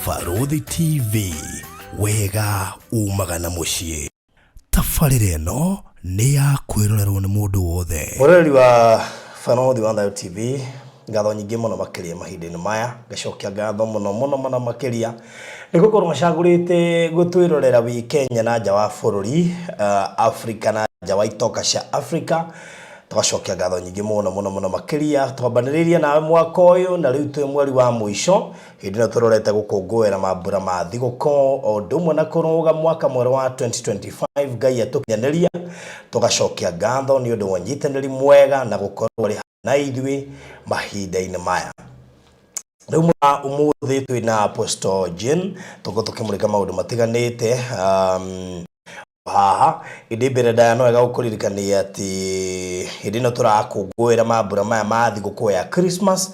Barũthi TV, wega umaga na mũciĩ. Tabarĩra ĩno nĩ ya kwĩrorerwo nĩ mũndũ wothe. Mwĩroreri wa Barũthi wa Thayo TV, ngatho nyingĩ mũno makĩria mahinda-inĩ maya, ngacokia ngatho mũno mũno mũno makĩria nĩ gũkorwo macagũrĩte gũtwĩrorera wĩ Kenya na nja wa bũrũri, Afrika na nja wa itoka cia Afrika. Tũgacokia ngatho nyingĩ mũno mũno mũno makĩria. Twambanĩrĩirie nawe mwaka ũyũ na rĩu twĩ mweri wa mũico, hĩndĩ ĩno tũrorete gũkũngũĩra mambura ma thigũkũ o ũndũ ũmwe na kũrũga mwaka mwerũ wa 2025. Ngai atũkinyanĩria, tũgacokia ngatho nĩ ũndũ wa ũnyitanĩri mwega na gũkorwo arĩ na ithuĩ mahinda-inĩ maya. Rĩu mũthenya ũmũthĩ twĩna Apostle Jane, tũkorwo tũkĩmũrĩka maũndũ matiganĩte haha. Ĩndĩ mbere ndaya no wega gũkũririkania atĩ hĩndĩ ĩno tũrakũngũĩra mambura maya ma thigũkũ ya Christmas,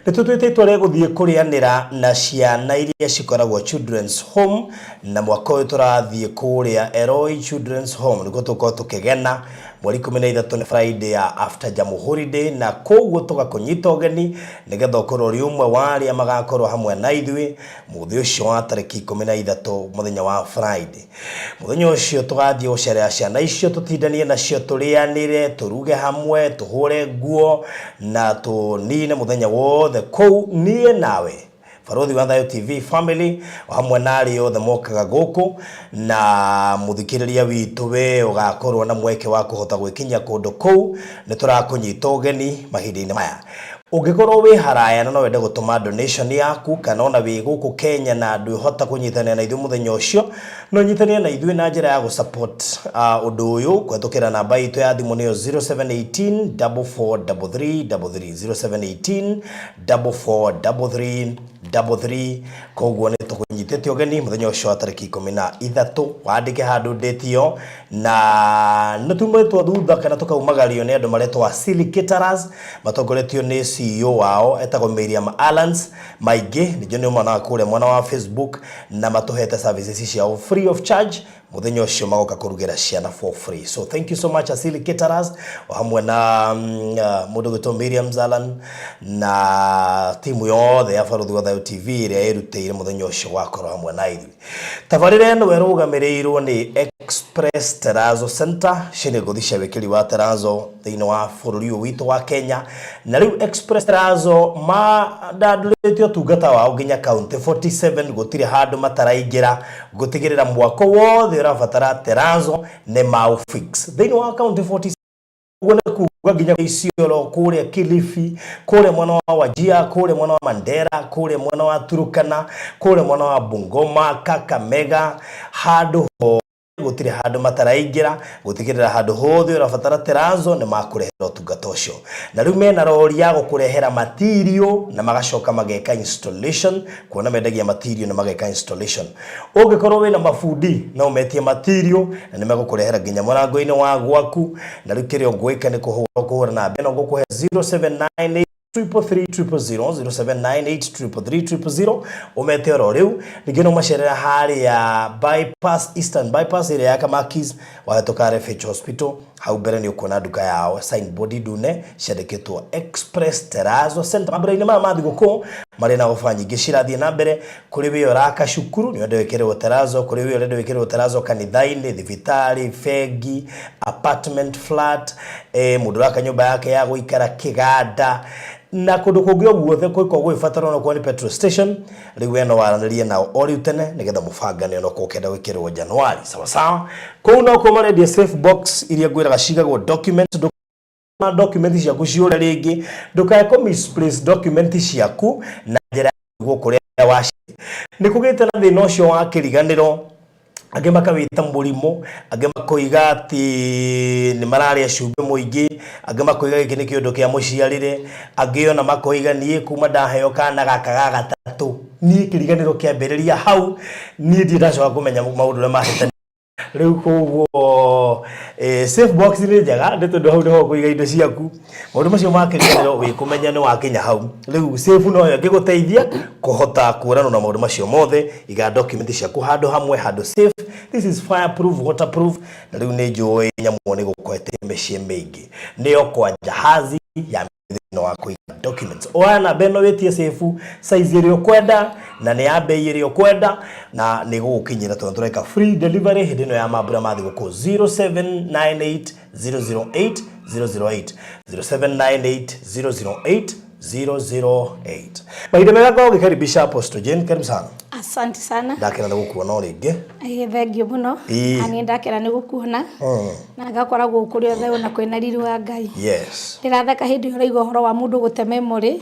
nĩ tũtuĩte itua rĩa gũthiĩ kũrĩanĩra na ciana iria cikoragwo Children's Home, na mwaka ũyũ tũrathiĩ kũrĩa Eloi Children's Home nĩkuo tũgũkorwo tũkĩgena mweri 13 nĩ Friday ya after Jamhuri Day, na koguo tũgakũnyita ũgeni nĩgetha ũkorwo ũrĩ ũmwe wa arĩa magakorwo hamwe na ithuĩ mũthĩ ũcio wa tarĩki 13 mũthenya wa Friday. Mũthenya ũcio tũgathiĩ gũcerera ciana icio, tũtindanie nacio, tũrĩanĩre, tũruge hamwe, tũhũre nguo na tũnine mũthenya wothe kũu niĩ nawe. Barũthi wa Thayo TV family o hamwe na arĩa othe mokaga gũkũ na mũthikĩrĩria witũ, we ũgakorwo na mweke wa kũhota gwĩkinyia kũndũ kũu, nĩ tũrakũnyita ũgeni mahinda-inĩ maya. Ũngĩkorwo wĩ haraya na no wende gũtũma donation yaku, kana ona wĩ gũkũ Kenya na ndwĩhota kũnyitanĩra na ithuĩ mũthenya ũcio, no ũnyitanĩre na ithuĩ na njĩra ya gũ support ũndũ ũyũ kũhetũkĩra namba itũ ya thimũ, nĩyo 0718 4433 33, 0718 4433 33. Koguo nĩ tũkũnyitĩte ũgeni mũthenya ũcio wa tarĩki 13, wandĩke handũ date ĩyo. Na nĩ tumĩtwo thutha kana tũkaumagario nĩ andũ maretwo Asili Caterers, matongoretio nĩ CEO wao etagwo Miriam Alans maingĩ ningĩ nĩ ũmonaga kũrĩa mwena wa Facebook, na matũhete services ciao free of charge. Mũthenya ũcio magoka kũrugĩra ciana for free, so thank you so much, Asili Caterers, o hamwe na mũndũ gwĩtwo Miriam Zalan na timu yothe ya Barũthi wa Thayo TV ĩrĩa ĩrutĩire mũthenya ũcio wakorwo hamwe na ithuĩ. Tabarĩra ĩno ĩrũgamĩrĩirwo nĩ Express Terrazzo Center, ici nĩ ngũthi cia wĩkĩri wa terrazzo thĩinĩ wa bũrũri ũyũ witũ wa Kenya. Na rĩu Express Terrazzo mandandũrĩte ũtungata wao nginya county 47, gũtirĩ handũ mataraingĩra gũtigĩrĩra mwako wothe ũrabatara terrazzo nĩ mau fix thĩinĩ wa county 47. Ũguo nĩ kuga nginya Isiolo, kũrĩa Kilifi, kũrĩa mwena wa Wajir, kũrĩa mwena wa Mandera, kũrĩa mwena wa Turkana, kũrĩa mwena wa Bungoma, Kakamega, handũ ho gũtirĩ handũ mataraingĩra gũtigĩrĩra handũ hothe ũrabatara terrazzo nĩ makũrehera ũtungata ũcio. Na rĩu mena rori ya gũkũrehera material na magacoka mageka installation, kuona mendagia material na mageka installation. Ũngĩkorwo wĩna mabundi, no ũmetie material na nĩ megũkũrehera nginya mũrango-inĩ wa gwaku. Na rĩu kĩrĩa ũgwĩka nĩ kũhũra kũhũra namba ĩno ngũkũhe, 0798 333 000, 0798 333 000, ũmete oro rĩu. Ningĩ no macerera harĩa bypass, Eastern Bypass ĩrĩa ya Kamakis, wahĩtũka Refuge Hospital, hau mbere nĩ ũkuona nduka yao, signboard ndune ciandĩkĩtwo Express Terrazzo Center. Mambura-inĩ maya ma thigũkũ marĩ na ofa nyingĩ cirathiĩ na mbere. Kũrĩ wĩ ũraka cukuru nĩ wenda wĩkĩrĩrwo terrazzo, kũrĩ wĩ ũrenda wĩkĩrĩrwo terrazzo kanitha-inĩ, thibitarĩ, bengi, apartment flat, mũndũ ũraka nyũmba yake ya gũikara, kĩganda na kũndũ kũngĩ o guothe kũngĩkorwo gũgĩbatarwo, onokorwo nĩ petrol station. Rĩu we no waranĩrie nao o rĩu tene nĩgetha mũbangane, onokorwo ũkenda gwĩkĩrĩrwo Januari. Sawa sawa. Kũu no kuo marendia safe box iria ngwĩraga cigagwo document, document ciaku ciũre rĩngĩ, ndũkae kũ misplace document ciaku na njĩra ya kũrĩa wa nĩ kũgĩte na thĩna ũcio wa kĩriganĩro. Angĩ makawĩta mũrimũ, angĩ makoiga atĩ nĩ mararĩa cumbĩ mũingĩ, angĩ makoiga gĩkĩ nĩ kĩũndũ kĩa mũciarĩre, angĩ ona makoiga niĩ kuma ndaheo kana gaka ga gatatũ, niĩ kĩriganĩro kĩambĩrĩria hau, niĩ ndirĩ ndacoka kũmenya maũndũ ũrĩa mahĩtania rĩu. Koguo safe box nĩ njega nĩ tondũ hau nĩho ũkũiga indo ciaku. Maũndũ macio ma kĩriganĩro wĩkũmenya nĩ wakinya hau. Rĩu safe noyo ĩngĩgũteithia kũhota kũũranwo na maũndũ macio mothe. Iga document ciaku handũ hamwe, handũ safe. This is fireproof, waterproof. Na rĩu nĩ njũĩ nyamũ nĩ gũkwete mĩciĩ mĩingĩ, nĩyo kwa jahazi ya mĩthĩ. ĩno wa kũiga documents. Oya namba ĩno wĩtie safe size ĩrĩa ũkwenda na nĩ ya bei ĩrĩa ũkwenda na nĩ gũgũkinyĩra tondũ tũreka free delivery hĩndĩ ĩno ya mambura ma thigũkũ. 0798 008 008, 0798 008 008. Mahinda mega ngorwo ngĩkaribisha Apostle Jane, karibu sana. Asante sana. Ndakena nĩ gũkuona o rĩngĩ. Ĩĩ, thengiũ mũno. Na niĩ ndakena nĩ gũkuona na ngakoragwo kũrĩ othe ona kwĩna riri wa Ngai. Ndĩratheka hĩndĩ ĩyo ũraigua ũhoro wa mũndũ gũte memory.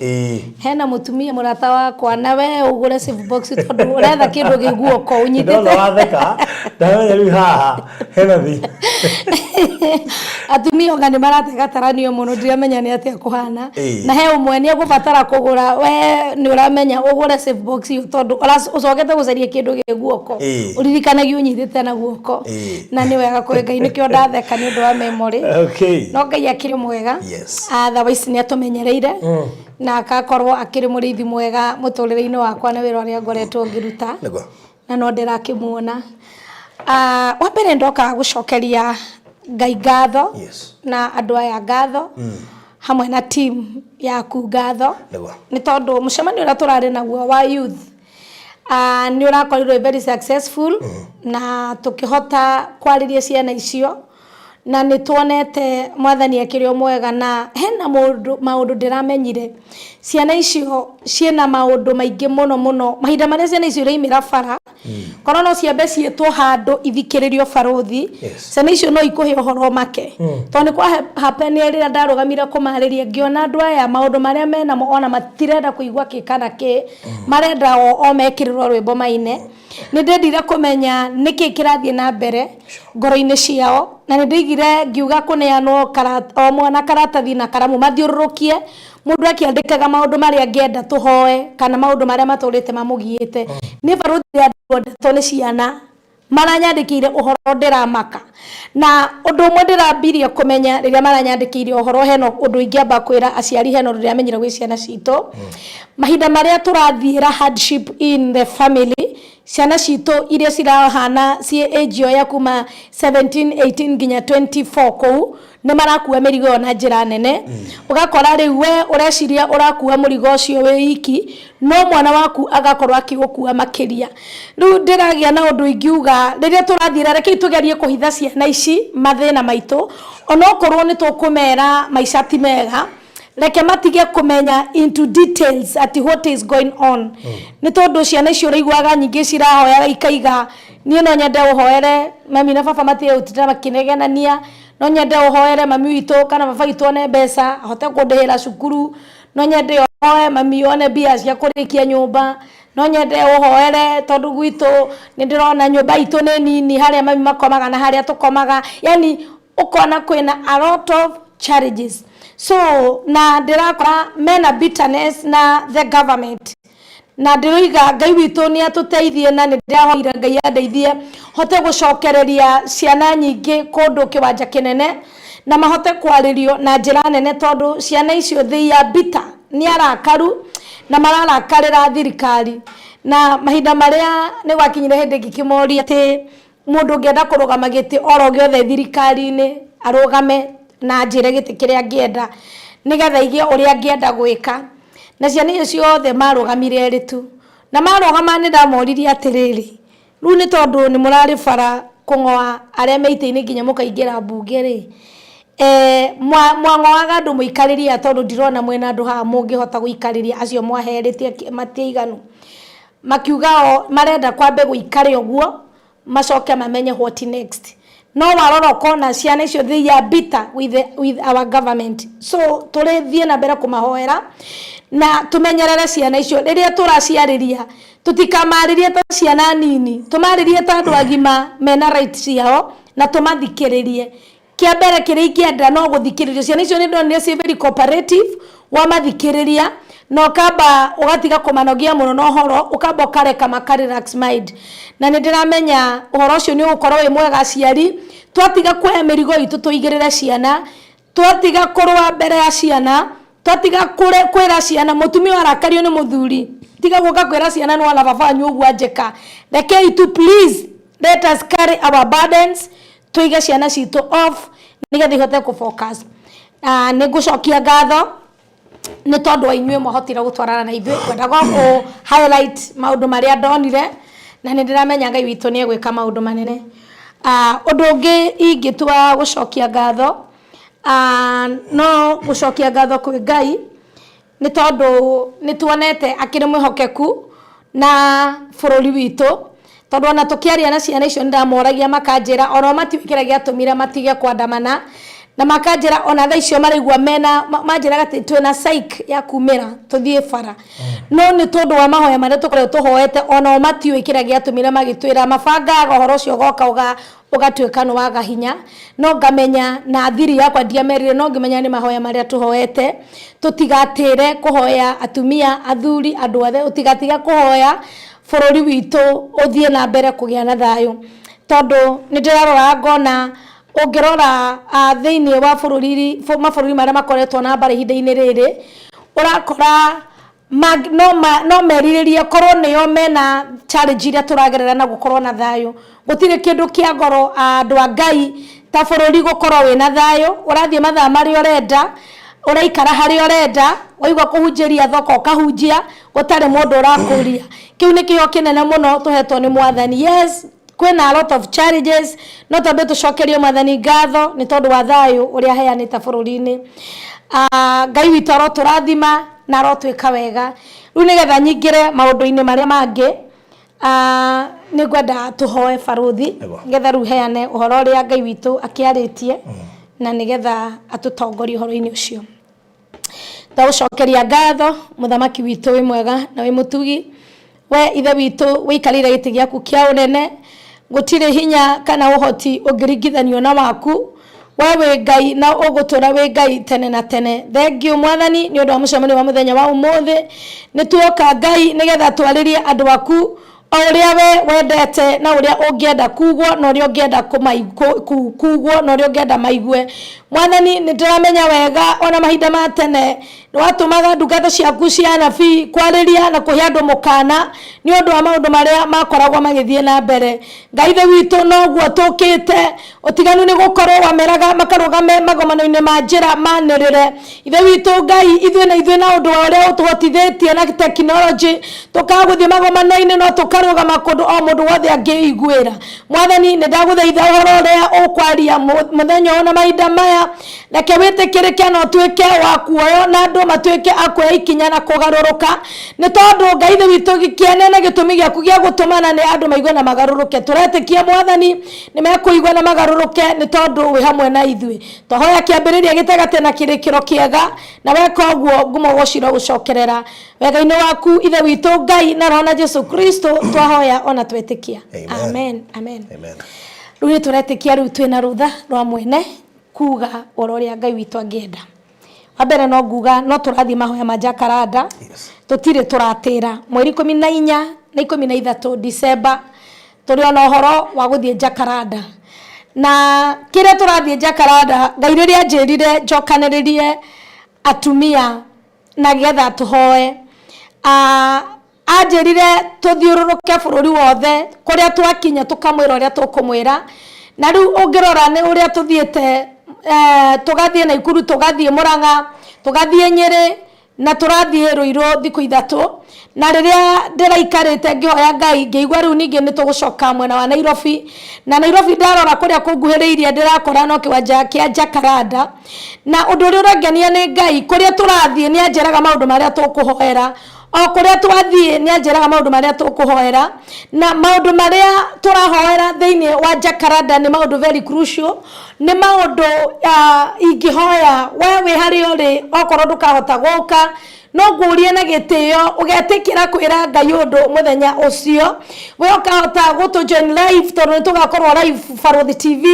Hena mũtumia mũrata wakwa, na we ũgũre safe box tondũ ũretha kĩndũ gĩ guoko ũnyitĩte. Ndona watheka ndamenya rĩu haha hena thi. Atumia onga nĩ marate gataranio mũno, ndiramenya nĩ atĩa kũhana. Na he ũmwe nĩ egũbatara kũgũra, we nĩ ũramenya ũgũre safe box ĩyo tondũ ũcokete gũcaria kĩndũ gĩ guoko, ũririkanagia ũnyitĩte na guoko. Na nĩ wega kwĩ Ngai, nĩkĩo ndatheka nĩ ũndũ wa memory. No Ngai akĩrĩ mwega. Otherwise nĩ atũmenyereire na akakorwo akĩrĩ mũrĩithi mwega mũtũrĩre-inĩ wakwa na wĩra ũrĩa ngoretwo ngĩruta. Na no ndĩrakĩmuona. Wa mbere ndoka gũcokeria Ngai ngatho na andũ aya ngatho hamwe na team yaku ngatho nĩ tondũ mũcemanio ũrĩa tũrarĩ naguo wa youth nĩ ũrakorirwo very successful na tũkĩhota kwarĩria ciana icio na nĩ tuonete mwathani akĩrĩ o mwega. Na hena maũndũ ndĩramenyire, ciana icio ciĩna maũndũ maingĩ mũno mũno. Mahinda marĩa ciana icio iraimĩra bara, korwo no ciambe ciĩtwo handũ ithikĩrĩrio barũthi, ciana icio no ikũhe ũhoro make, tondũ nĩ kwa happen rĩrĩa ndarũgamire kũmarĩria, ngĩona andũ aya maũndũ marĩa menamo ona matirenda kũigua kĩ kana kĩ, marenda o mekĩrĩrwo rwĩmbo maine. Nĩ ndendire kũmenya nĩkĩ kĩrathiĩ na mbere ngoro-inĩ ciao, na nĩ ndaigire ngiuga kũneanwo o mwana karatathi na karamu, mathiũrũrũkie mũndũ akĩandĩkaga maũndũ marĩa angĩenda tũhoe kana maũndũ marĩa matũrĩte mamũgiĩte. Nĩ barũthi ndeto nĩ ciana maranyandĩkĩire ũhoro ndĩramaka, na ũndũ ũmwe ndĩrambirie kũmenya rĩrĩa maranyandĩkĩire ũhoro, hena ũndũ ingĩamba kwĩra aciari, hena ũndũ ndĩramenyire gwĩ ciana citũ. Mahinda marĩa tũrathiĩra hardship in the family, ciana citũ iria cirahana ciĩ age ĩyo ya kuma 17, 18 nginya 24 kũu, nĩ marakua mĩrigo ĩyo na njĩra nene. Ũgakora rĩu we ũreciria ũrakua mũrigo ũcio wĩ iki, no mwana waku agakorwo akĩgũkua makĩria. Rĩu ndĩragĩa na ũndũ ingiuga, rĩrĩa tũrathiĩra, rekei tũgerie kũhitha ciana ici mathĩna maitũ, onokorwo nĩ tũkũmera maica ti mega, reke matige kũmenya into details ati what is going on, nĩ tondũ ciana icio ũraiguaga nyingĩ cirahoyaga ikaiga, "Niĩ no nyende ũhoere mami na baba matige gũtinda makĩnegenania, no nyende ũhoere mami witũ kana baba witũ one mbeca ahote kũndĩhĩra cukuru, no nyende ũhoe mami one mbia cia kũrĩkia nyũmba, no nyende ũhoere tondũ gwitũ nĩ ndĩrona nyũmba itũ nĩ nini, harĩa mami makomaga na harĩa tũkomaga." Yani ũkona kwĩna a lot of challenges, so na ndĩrakora mena bitterness na the government, na ndĩroiga Ngai witũ nĩ atũteithie, na nĩ ndĩrahoire Ngai andeithie hote gũcokereria ciana nyingĩ kũndũ kĩwanja kĩnene na mahote kwarĩrio na njĩra nene, tondũ ciana icio they are bitter, nĩ arakaru na mararakarĩra thirikari. Na mahinda marĩa nĩ gwakinyire hĩndĩ ngĩkĩmoria atĩ mũndũ ũngĩenda kũrũgama gĩtĩ oro gĩothe thirikari-inĩ arũgame na njĩre gĩtĩ kĩrĩa angĩenda nĩgetha igie ũrĩa angĩenda gwĩka, na ciana icio ciothe marũgamire erĩ tu. Na marũgama nĩ ndamoririe atĩrĩrĩ, rĩu nĩ tondũ nĩ mũrarĩ bara kũng'oa arĩa me itĩ-inĩ nginya mũkaingĩra mbunge rĩ, mwang'oaga andũ mũikarĩrie, tondũ ndirona mwĩna andũ haha mũngĩhota gũikarĩria acio mwaherĩtie matiiganu. Makiuga o marenda kwambe gũikare ũguo macoke mamenye what next. No warora ũkona ciana icio they are bitter with our government, so tũrĩthiĩ na mbere kũmahoera na tũmenyerere ciana icio. Rĩrĩa tũraciarĩria, tũtikamarĩrie ta ciana nini, tũmarĩrie ta andũ agima mena right ciao na tũmathikĩrĩrie. Kĩa mbere kĩrĩa ingĩenda no gũthikĩrĩrio ciana icio. Nĩ ndonire ciĩ very cooperative wamathikĩrĩria na ũkamba ũgatiga kũmanogia mũno na ũhoro, ũkamba ũkareka maka relax mind, na nĩ ndĩramenya ũhoro ũcio nĩ ũgũkorwo wĩ mwega. Aciari, twatiga kuoya mĩrigo itũ tũigĩrĩre ciana, twatiga kũrũa mbere ya ciana, twatiga kwĩra ciana mũtumia arakario nĩ mũthuri, tiga gũka kwĩra ciana nĩ wona baba wanyu ũguo anjĩka. Rekei tu, please let us carry our burdens, tũige ciana citũ off nĩgetha ihote kũ focus. Nĩ ngũcokia ngatho. Nĩ tondũ wa inyuĩ mwahotire gũtwarana na ithuĩ, ngwendaga kũ highlight maũndũ marĩa ndonire, na nĩ ndĩramenya Ngai witũ nĩ egwĩka maũndũ manene. Ũndũ ũngĩ ingĩtua gũcokia ngatho, no gũcokia ngatho kwĩ Ngai, nĩ tondũ nĩ tuonete akĩrĩ mwĩhokeku na bũrũri witũ, tondũ ona tũkĩaria na ciana icio nĩ ndamoragia makanjĩra ona o matiũĩ kĩrĩa gĩatũmire matige kwandamana, na makanjĩra ona thaa icio maraigua mena manjĩraga atĩ twĩna psych ya kumĩra tũthiĩ bara, no nĩ tondũ wa mahoya marĩa tũkoretwo tũhoete, ona o matiũĩ kĩrĩa gĩatũmire magĩtwĩra mabangaga ũhoro ũcio ũgoka ũgatuĩka nĩ waga hinya. No ngamenya na thiri yakwa ndiamerire, no ngĩmenya nĩ mahoya marĩa tũhoete. Tũtigatĩre kũhoya, atumia, athuri, andũ othe, ũtigatige kũhoya bũrũri witũ ũthiĩ na mbere kũgĩa na thayũ, tondũ nĩ ndĩrarora ngona ũngĩrora thĩinĩ wa bũrũri, mabũrũri marĩa makoretwo na mbara ihinda-inĩ rĩrĩ, ũrakora no merirĩrie korwo nĩo mena challenge iria tũragerera na gũkorwo na thayũ. Gũtirĩ kĩndũ kĩa goro, andũ a Ngai, ta bũrũri gũkorwo wĩna thayũ. Ũrathiĩ mathaa marĩa ũrenda, ũraikara harĩa ũrenda, waigua kũhunjĩria thoko ũkahunjia, gũtarĩ mũndũ ũrakũria. Kĩu nĩ kĩheo kĩnene mũno tũhetwo nĩ Mwathani. Yes, kwĩna a lot of challenges, no twambe tũcokerie Mwathani ngatho nĩ tondũ wa thayũ ũrĩa aheanĩte bũrũri-inĩ. Ngai witũ arotũrathima na arotwĩka wega. Rĩu nĩgetha nyingĩre maũndũ-inĩ marĩa mangĩ, nĩ ngwenda tũhoe barũthi, nĩgetha rĩu heane ũhoro ũrĩa Ngai witũ akĩarĩtie, na nĩgetha atũtongorie ũhoro-inĩ ũcio. Twagũcokeria ngatho, mũthamaki witũ wĩ mwega na wĩ mũtugi, we Ithe witũ wĩikarĩire gĩtĩ gĩaku kĩa ũnene. Gũtirĩ hinya kana ũhoti ũngĩringithanio na waku. We wĩ Ngai na ũgũtũra wĩ Ngai tene na tene. Thengiũ, Mwathani, nĩ ũndũ wa mũcemanio wa mũthenya wa ũmũthĩ. Nĩ tuoka, Ngai, nĩgetha twarĩrie andũ aku o ũrĩa we wendete na ũrĩa ũngĩenda kugwo na ũrĩa ũngĩenda kugwo na ũrĩa ũngĩenda maigue. Mwathani, nĩ ndĩramenya wega ona mahinda ma tene nĩ watũmaga ndungata ciaku cia anabii kwarĩria na kũhe andũ mũkana nĩ ũndũ wa maũndũ marĩa makoragwo magĩthiĩ na mbere. Ngai Ithe witũ, noguo tũkĩte. Ũtiganu nĩ gũkorwo wameraga makarũgame magomano-inĩ ma njĩra manĩrĩre. Ithe witũ Ngai, ithuĩ na ithuĩ na ũndũ wa ũrĩa ũtũhotithĩtie na tekinoronjĩ, tũkaga gũthiĩ magomano-inĩ no tũkarũgama kũndũ o mũndũ wothe angĩiguĩra. Mwathani, nĩ ndagũthaitha ũhoro ũrĩa ũkwaria mũthenya ũyũ na mahinda maya, reke wĩtĩkĩrĩke na ũtuĩke wa kuoywo na andũ matuĩke a kuoya ikinya na kũgarũrũka, nĩ tondũ Ngai Ithe witũ kĩene na gĩtũmi gĩaku gĩa gũtũmana nĩ andũ maigue na magarũrũke. Tũretĩkia, Mwathani, nĩ mekũigua na magarũrũke, nĩ tondũ wĩ hamwe na ithuĩ. Twahoya kĩambĩrĩria, gĩtagatĩ na kĩrĩkĩro kĩega, na weka ũguo ngumo gũciro gũcokerera wega-inĩ waku, Ithe witũ Ngai, na Roho na Jesu Kristo twahoya ona twetĩkia. Amen, amen. Rĩu nĩ tũretĩkia rĩu twĩna rũtha rwa mwene kuga ũhoro ũrĩa Ngai witũ angĩenda. Wa mbere no nguga no tũrathiĩ mahoya ma Jacaranda. Tũtirĩ tũratĩra mweri 14 na 13 December, tũrĩ ona ũhoro wa gũthiĩ Jacaranda. Na kĩrĩa tũrathiĩ Jacaranda, Ngai rĩrĩa anjĩrire njokanĩrĩrie atumia na getha tũhoe, anjĩrire tũthiũrũrũke bũrũri wothe, kũrĩa twakinya tũkamwĩra ũrĩa tũkũmwĩra. Na rĩu ũngĩrora nĩ ũrĩa tũthiĩte, tũgathiĩ Naikuru, tũgathiĩ Mũrang'a, tũgathiĩ Nyĩrĩ, na tũrathiĩ Rũirũ thikũ 3. Na rĩrĩa ndĩraikarĩte ngĩhoya Ngai, ngĩigua rĩu ningĩ nĩ tũgũcoka mwena wa Nairobi. Na Nairobi ndarora kũrĩa kũnguhĩrĩirie ndĩrakora no kĩwanja kĩa Jacaranda. Na ũndũ ũrĩa ũrangenia nĩ Ngai, kũrĩa tũrathiĩ nĩ anjĩraga maũndũ marĩa tũkũhoera. O kũrĩa twathiĩ nĩ anjĩraga maũndũ marĩa tũkũhoera, na maũndũ marĩa tũrahoera thĩinĩ wa Jacaranda nĩ maũndũ very crucial, nĩ maũndũ ingĩhoya we wĩ harĩa ũrĩ, okorwo ndũkahota gũka, no ngũrie na gĩtĩo ũgetĩkĩra kwĩra Ngai ũndũ mũthenya ũcio. We ũkahota gũtũ join live, tondũ nĩ tũgakorwo live Barũthi TV,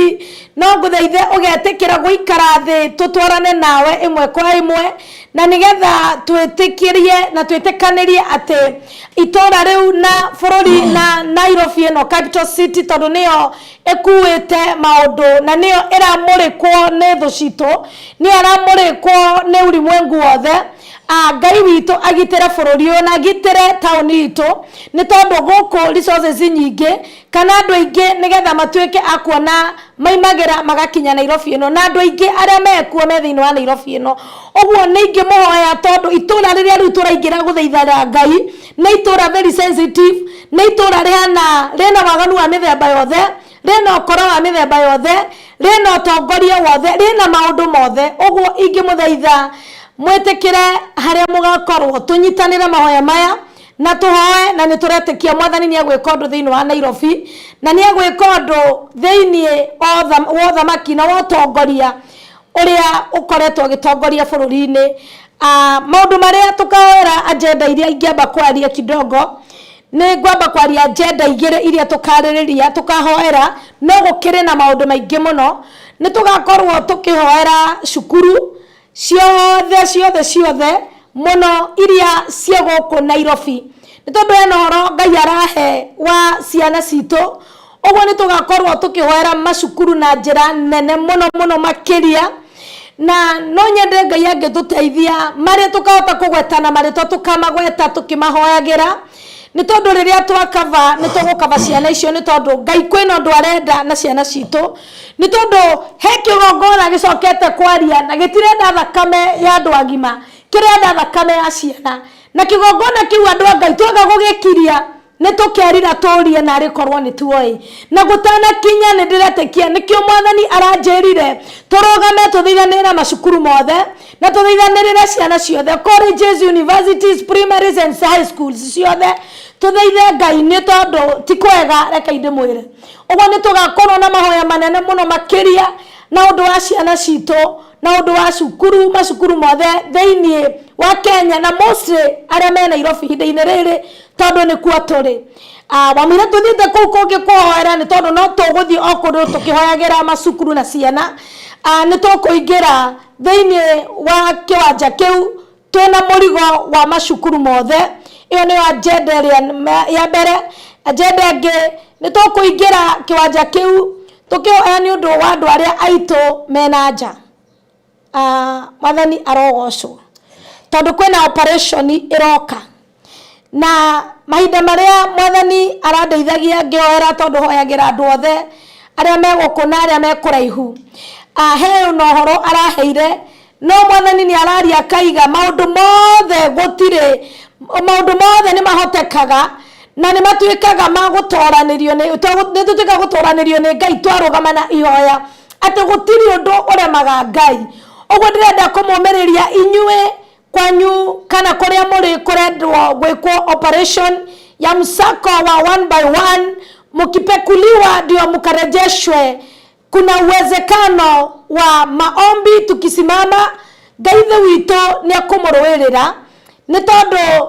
no ngũthaithe ũgetĩkĩra gũikara thĩ tũtwarane nawe ĩmwe kwa ĩmwe, na nĩgetha twĩtĩkĩrie na twĩtĩkanĩrie atĩ itũra rĩu na bũrũri na Nairobi ĩno capital city, tondũ nĩyo ĩkuĩte maũndũ na nĩyo ĩramũrĩkwo nĩ thũ citũ, nĩyo ĩramũrĩkwo nĩ ulimwengu wothe. Ngai witũ agitĩre bũrũri ũyũ na agitĩre taũni itũ, nĩ tondũ gũkũ resources nyingĩ kana andũ aingĩ nĩgetha matuĩke a kuona maimagĩra magakinya Nairobi ĩno, na andũ aingĩ arĩa mekuo me thĩinĩ wa Nairobi ĩno. Ũguo nĩ ingĩmũhoya tondũ itũra rĩrĩa rĩu tũraingĩra gũthaithana Ngai nĩ itũra very sensitive, nĩ itũra rĩhana rĩna waganu wa mĩthemba yothe, rĩna ũkora wa mĩthemba yothe, rĩna ũtongoria wothe, rĩna maũndũ mothe. Ũguo ingĩmũthaitha mwĩtĩkĩre harĩa mũgakorwo tũnyitanĩre mahoya maya na tũhoe, na nĩ tũretĩkia Mwathani nĩ egwĩka ũndũ thĩinĩ wa Nairobi, na nĩ egwĩka ũndũ thĩinĩ wa ũthamaki na wa ũtongoria ũrĩa ũkoretwo ũgĩtongoria bũrũri-inĩ. Maũndũ marĩa tũkahoera, agenda iria ingĩamba kwaria kidogo, nĩ ngwamba kwaria agenda igĩrĩ iria tũkarĩrĩria tũkahoera, no gũkĩrĩ na maũndũ maingĩ mũno. Nĩ tũgakorwo tũkĩhoera cukuru ciothe ciothe ciothe mũno iria cia gũkũ Nairobi, nĩ tondũ hena ũhoro Ngai arahe wa ciana citũ. Ũguo nĩ tũgakorwo tũkĩhoera macukuru na njĩra nene mũno mũno makĩria, na no nyende Ngai angĩtũteithia marĩa tũkahota kũgwetana marĩtwa tũkamagweta tũkĩmahoyagĩra, nĩ tondũ rĩrĩa twakaba nĩ tũgũkaba ciana icio, nĩ tondũ Ngai kwĩna ũndũ arenda na ciana citũ, nĩ tondũ he kĩgongona gĩcokete kwaria na gĩtirenda thakame ya andũ agima, kĩrenda thakame ya ciana, na kĩgongona kĩu andũ a Ngai twaga gũgĩkiria nĩ tũkerira tũrie na rĩkorwo nĩ tuoĩ na gũtanakinya. Nĩ ndĩretĩkia nĩkĩo Mwathani aranjĩrire tũrũgame tũthaithanĩrĩre macukuru mothe na tũthaithanĩrĩre ciana ciothe, colleges, universities, primaries and high schools ciothe, tũthaithe Ngai nĩ tondũ ti kwega. Reke ndĩmwĩre ũguo, nĩ tũgakorwo na mahoya manene mũno makĩria na ũndũ wa ciana citũ na ũndũ wa cukuru, macukuru mothe thĩinĩ wa Kenya, na mostly arĩa me Nairobi ihinda-inĩ rĩrĩ, tondũ nĩkuo tũrĩ. Wamwĩra tũthiĩte kũu kũngĩ kũhoera, nĩ tondũ no tũgũthiĩ o kũndũ tũkĩhoyagĩra macukuru na ciana. Nĩ tũkũingĩra thĩinĩ wa kĩwanja kĩu twĩna mũrigo wa macukuru mothe. Ĩyo nĩyo agenda ĩrĩa ya mbere. Agenda ĩngĩ, nĩ tũkũingĩra kĩwanja kĩu tũkĩhoya nĩ ũndũ wa andũ arĩa aitũ mena nja. Mwathani arogocwo, tondũ kwĩna operation ĩroka, na mahinda marĩa Mwathani arandeithagia ngĩhoera, tondũ hoyagĩra andũ othe arĩa me gũkũ na arĩa me kũraihu, he na ũhoro araheire, no Mwathani nĩ araria akaiga maũndũ mothe, gũtirĩ maũndũ mothe nĩ mahotekaga na nĩ matuĩkaga ma gũtoranĩrio, nĩ tũtuĩkaga gũtoranĩrio nĩ Ngai twarũgama na ihoya, atĩ gũtirĩ ũndũ ũremaga Ngai. Ũguo ndĩrenda kũmũmĩrĩria inyuĩ kwanyu kana kũrĩa mũrĩ kũrendwo gwĩkwo operation ya msako wa one by one, mkipekuliwa ndio mkarejeshwe, kuna uwezekano wa maombi. Tukisimama, Ngai ithe witũ nĩ akũmũrũĩrĩra, nĩ tondũ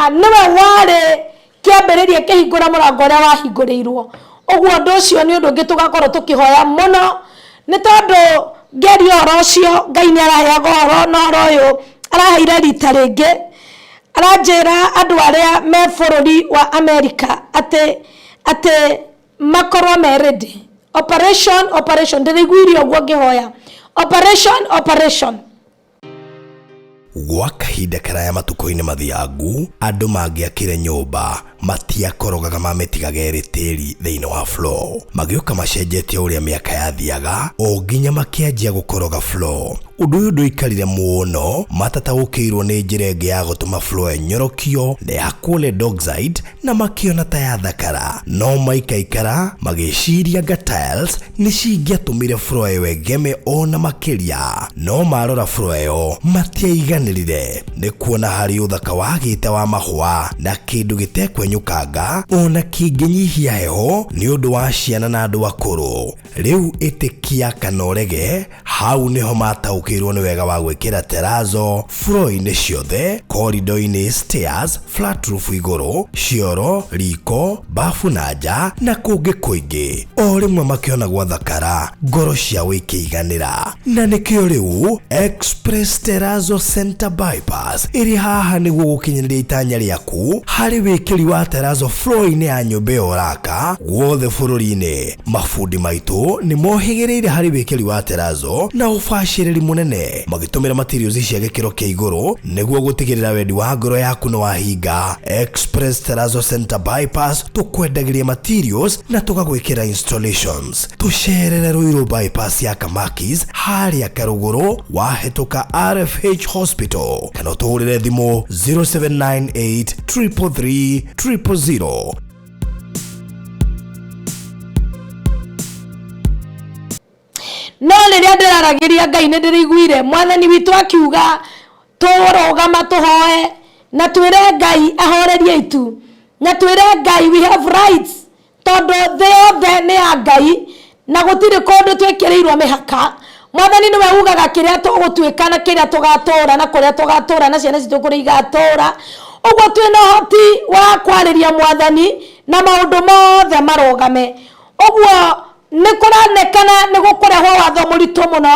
nĩwe warĩ kĩambĩrĩria kĩhingũra mũrango ũrĩa wahingũrĩirwo. Ũguo ũndũ ũcio nĩ ũndũ ũngĩ tũgakorwo tũkĩhoya mũno, nĩ tondũ ngĩaria ũhoro ũcio Ngai nĩ araheaga ũhoro, na ũhoro ũyũ araheire rita rĩngĩ, aranjĩra andũ arĩa me bũrũri wa America atĩ makorwo me ready. Operation, operation, ndĩraiguire ũguo ngĩhoya operation, operation. Gwa kahinda karaya matukũ-inĩ mathiangu, andũ mangĩakire nyũmba matiakorogaga, mamĩtigaga ĩrĩ tĩri thĩinĩ wa floor. Magĩũka macenjetie ũrĩa mĩaka yathiaga, o nginya makĩanjia gũkoroga floor. Ũndũ ũyũ ndũikarire mũno matataũkĩirwo nĩ njĩra ĩngĩ ya gũtũma floor ĩnyorokio na yakwo lead oxide, na makĩona ta yathakara, no maikaikara magĩciria nga tiles nĩ cingĩatũmire floor ĩyo ĩgeme ona makĩria. No marora floor ĩyo matiaiganĩrire nĩ kuona harĩ ũthaka wagĩte wa mahũa na kĩndũ gĩtekwenyũkanga ona kĩngĩnyihia heho nĩ ũndũ wa ciana na andũ akũrũ. Rĩu ĩtĩkia kana ũrege, hau nĩho mataũkĩirwo nĩ wega wa gwĩkĩra terrazzo floor-inĩ ciothe, corridor-inĩ, stairs, flat roof igũrũ, cioro, riko, bafu na nja na kũngĩ kũingĩ. O rĩmwe makĩona gwathakara, ngoro ciao ikĩiganĩra, na nĩkĩo rĩu Express Terrazzo Center Bypass ĩrĩ haha nĩguo gũkinyanĩria itanya rĩaku harĩ wĩkĩri wa terrazzo floor-inĩ ya nyũmba ĩyo ũraka guothe bũrũri-inĩ. Mabundi maitũ nĩ mohĩgĩrĩire harĩ wĩkĩri wa terrazzo na ũbacĩrĩri mũnene. Mũnene magĩtũmĩra materials cia gĩkĩro kĩa igũrũ nĩguo gũtigĩrĩra wendi wa ngoro yaku nĩ wahinga. Express Terrazzo Center Bypass, tũkwendagĩria materials na tũgagwĩkĩra installations. Tũcerere Ruiru Bypass ya Kamakis harĩa Karũgũrũ wahĩtũka RFH Hospital, kana ũtũhũrĩre thimũ 0798 333 000. No rĩrĩa ndĩraragĩria Ngai nĩ ndĩrĩiguire mwathani witũ akiuga tũrũgama tũhoe na twĩre Ngai ahorerie itu, na twĩre Ngai we have rights, tondũ thĩ yothe nĩ ya Ngai na gũtirĩ kũndũ twĩkĩrĩirwo mĩhaka. Mwathani nĩwe ugaga kĩrĩa tũgũtuĩka na kĩrĩa tũgatũra na kũrĩa tũgatũra na ciana citũ kũrĩa igatũra. Ũguo twĩna ũhoti wa kwarĩria mwathani na maũndũ mothe marũgame. Ũguo nĩ kũronekana nĩ gũkũrehwo watho mũritũ mũno,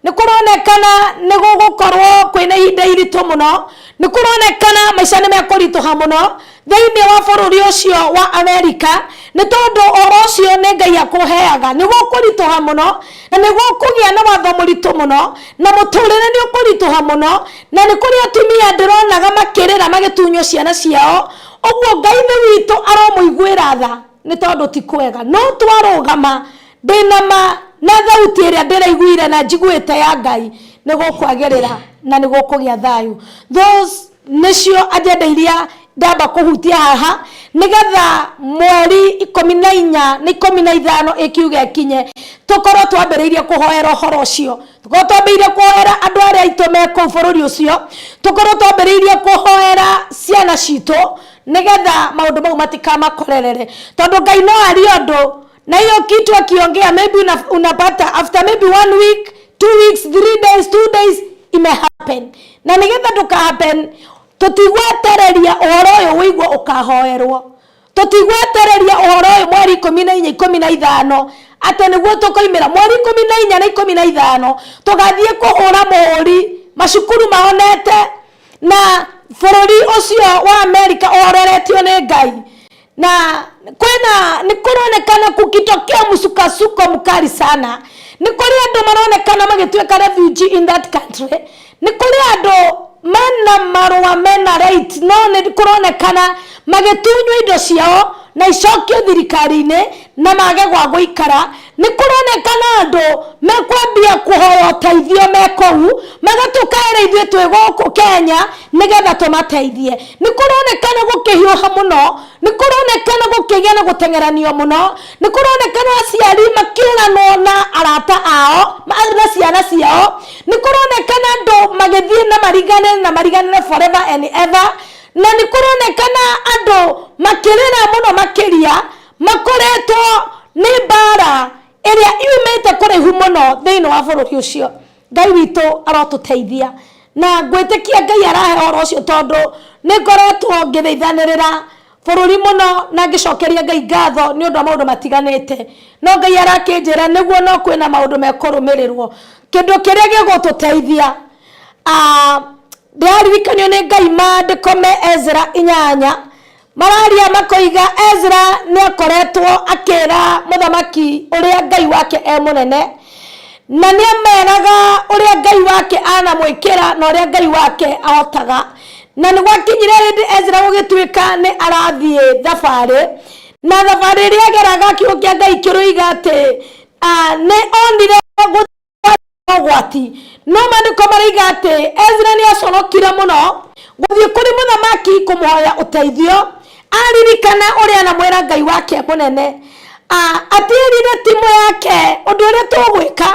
nĩ kũronekana nĩ gũgũkorwo kwĩna ihinda iritũ mũno, nĩ kũronekana maica nĩ mekũritũha mũno thĩinĩ wa bũrũri ũcio wa Amerika, nĩ tondũ ũhoro ũcio nĩ Ngai akũheaga. Nĩ gũkũritũha mũno na nĩ gũkũgĩa na watho mũritũ mũno na mũtũrĩre nĩ ũkũritũha mũno, na nĩ kũrĩ atumia ndĩronaga makĩrĩra magĩtunywo ciana ciao. Ũguo Ngai thĩ witũ aromũiguĩra tha, nĩ tondũ ti kwega. No twarũgama ndĩna ma na thauti ĩrĩa ndĩraiguire na njiguĩte ya Ngai, nĩ gũkwagĩrĩra na nĩ gũkũgĩa thayũ. Those nĩcio agenda iria ndamba kũhutia haha, nĩgetha mweri 14 na 15 ĩkiuga ĩkinye, tũkorwo twambĩrĩirie kũhoera ũhoro ũcio, tũkorwo twambĩrĩirie kũhoera andũ arĩa aitũ me kũu bũrũri ũcio, tũkorwo twambĩrĩirie kũhoera ciana citũ, nĩgetha maũndũ mau matikamakorerere. Tondũ Ngai no arie ũndũ na hiyo kitu akiongea, maybe unapata after maybe 1 week, 2 weeks, 3 days, 2 days ime happen. Na nĩgetha ndũka happen, tũtigwetereria ũhoro ũyũ ũigwo ũkahoerwo, tũtigwetereria ũhoro ũyũ mweri 14 15 atĩ nĩguo tũkoimĩra mweri 14 na 15 tũgathiĩ kũhũra mũhũri macukuru mahonete na bũrũri ũcio wa Amerika ũhoreretio nĩ Ngai. Na kwĩna nĩ kũronekana kukitokea msukasuko mkali sana, nĩ kũrĩ andũ maronekana magĩtuĩka refugee in that country, nĩ kũrĩ andũ mena marũa mena right, no nĩ kũronekana magĩtunywo indo ciao na icokio thirikari-inĩ na mage gwa gũikara. Nĩ kũronekana andũ mekwambia kũhoya ũteithio me kũu, magatũkaĩra ithuĩ twĩ gũkũ Kenya nĩgetha tũmateithie. Nĩ kũronekana gũkĩhiũha mũno, nĩ kũronekana gũkĩgĩa na gũteng'eranio mũno, nĩ kũronekana aciari makĩũranwo na arata ao na ciana ciao, nĩ kũronekana andũ magĩthiĩ na mariganĩre na mariganĩre forever and ever, na nĩ kũronekana andũ makĩrĩra mũno makĩria makoretwo nĩ mbara ĩrĩa yumĩte kũraihu mũno thĩinĩ wa bũrũri ũcio. Ngai witũ arotũteithia, na ngwĩtĩkia Ngai arahe ũhoro ũcio, tondũ nĩ ngoretwo ngĩthaithanĩrĩra bũrũri mũno na ngĩcokeria Ngai ngatho nĩ ũndũ wa maũndũ matiganĩte, no Ngai arakĩnjĩra nĩguo no kwĩna maũndũ mekũrũmĩrĩrwo, kĩndũ kĩrĩa gĩgũtũteithia. Ndĩraririkanio nĩ Ngai maandĩko me Ezra 8 mararia makoiga Ezra nĩ akoretwo akĩra mũthamaki ũrĩa Ngai wake e mũnene, na nĩ ameraga ũrĩa Ngai wake anamwĩkĩra na ũrĩa Ngai wake ahotaga. Na nĩ gwakinyire hĩndĩ Ezra gũgĩtuĩka nĩ arathiĩ thabarĩ, na thabarĩ ĩrĩa ageraga kiugo kĩa Ngai kĩroiga atĩ nĩ onire ũgwati. No maandĩko maraiga atĩ Ezra nĩ aconokire mũno gũthiĩ kũrĩ mũthamaki kũmũhoya ũteithio, aririkana ũrĩa anamwĩra Ngai wake mũnene. Atĩrire timu yake ũndũ ũrĩa tũgwĩka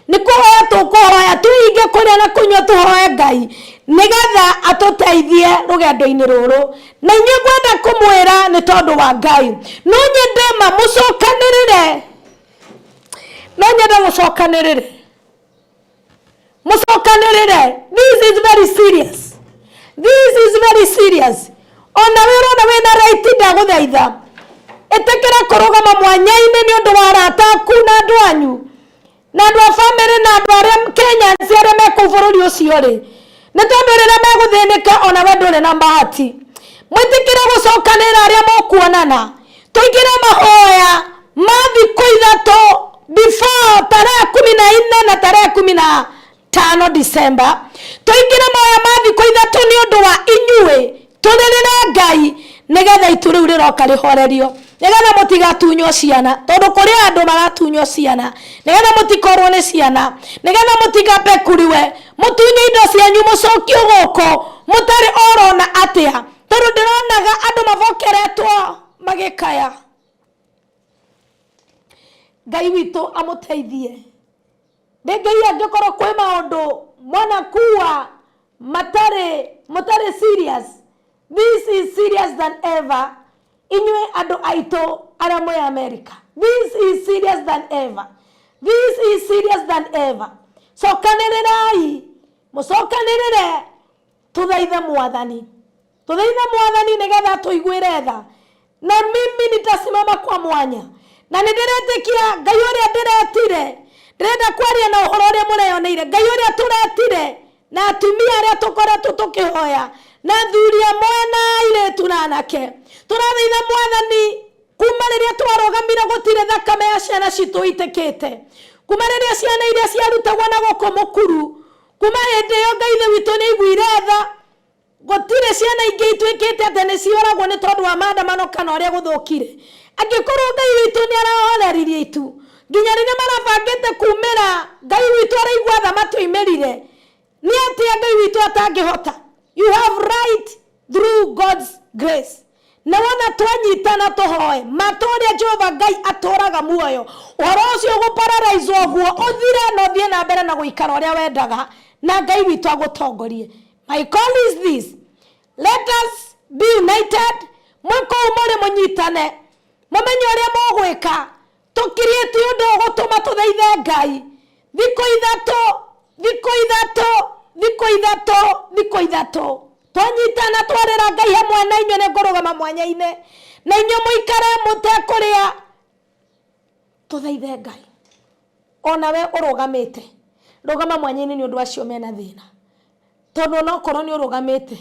nĩ kũhoya tũkũhoya, twĩhinge kũrĩa na kũnyua, tũhoe Ngai nĩgetha atũteithie rũgendo-inĩ rũrũ. Na inyuĩ ngwenda kũmwĩra nĩ tondũ wa Ngai, no nyende ma mũcokanĩrĩre, no nyende mũcokanĩrĩre, mũcokanĩrĩre. This is very serious, this is very serious. Ona wĩ ũrona wĩna right, ndagũthaitha ĩtĩkĩra kũrũgama mwanya-inĩ nĩ ũndũ wa arata aku na andũ anyu na andũ a bamĩrĩ na andũ arĩa Kenyans arĩa me kũu bũrũri ũcio rĩ, nĩ tondũ rĩrĩa megũthĩnĩka ona we ndũrĩ na bahati. Mwĩtĩkĩre gũcokanĩrĩra arĩa mũkuonana, tũingĩre mahoya ma thikũ 3 before tarehe 14 na tarehe 15. 5 December, tũingĩre mahoya ma thikũ 3 nĩ ũndũ wa inyuĩ, tũrĩrĩre Ngai nĩgetha itu rĩu rĩroka rĩhorerio, nĩgetha mũtigatunywo ciana, tondũ kũrĩ andũ maratunywo ciana, nĩgetha mũtikorwo nĩ ciana, nĩgetha mũtigapekuriwe, mũtunye indo cianyu mũcokio gũkũ mũtarĩ orona atĩa, tondũ ndĩronaga andũ mabokeretwo magĩkaya. Ngai witũ amũteithie. Rĩngĩ angĩkorwo kwĩ maũndũ mwanakua matarĩ mũtarĩ serious, this is serious than ever. Inyuĩ andũ aitũ arĩa mwĩ America, this is serious than ever, this is serious than ever. Cokanĩrĩrai, mũcokanĩrĩre, tũthaithe Mwathani, tũthaithe Mwathani nĩgetha tũiguĩre tha. Na mimi nitasimama kwa mwanya, na nĩ ndĩretĩkia Ngai ũrĩa ndĩretire, ndĩrenda kwaria na ũhoro ũrĩa mũreyoneire, Ngai ũrĩa tũretire na atumia arĩa tũkoretwo tũkĩhoya, na athuri amwe na airĩtu na anake, tũrathaitha Mwathani kuma rĩrĩa twarũgamire gũtirĩ thakame ya ciana citũ itĩkĩte, kuma rĩrĩa ciana iria ciarutagwo na gũkũ mũkuru, kuma hĩndĩ ĩyo Ngai ithe witũ nĩ aiguire tha, gũtirĩ ciana ingĩ ituĩkĩte atĩ nĩ cioragwo nĩ tondũ wa maandamano kana ũrĩa gũthũkire. Angĩkorwo Ngai witũ nĩ arahoreririe itu nginya rĩrĩa marabangĩte kumĩra, Ngai witũ araigua tha matioimĩrire, nĩ atĩa Ngai witũ atangĩhota? You have right through God's grace. Na wona twanyitana tũhoe matũrĩa Jehova Ngai atũraga muoyo, ũhoro ũcio ũgũpararaizwo ũguo ũthire na ũthiĩ na mbere na gũikara ũrĩa wendaga, na Ngai witũ agũtongorie. My call is this: let us be united. Mwĩ kũu mũrĩ mũnyitane, mũmenye ũrĩa mũgwĩka, tũkiriĩte ũndũ ũgũtũma tũthaithe Ngai thikũ 3, thikũ 3, thikũ 3, thikũ 3. Twanyitana twarĩra Ngai hamwe na inyuĩ, nĩ ngũrũgama mwanya-inĩ na inyuĩ mũikare mũtekũrĩa, tũthaithe Ngai. Onawe ũrũgamĩte, rũgama mwanya-inĩ nĩ ũndũ acio mena thĩna, tondũ onokorwo nĩ ũrũgamĩte,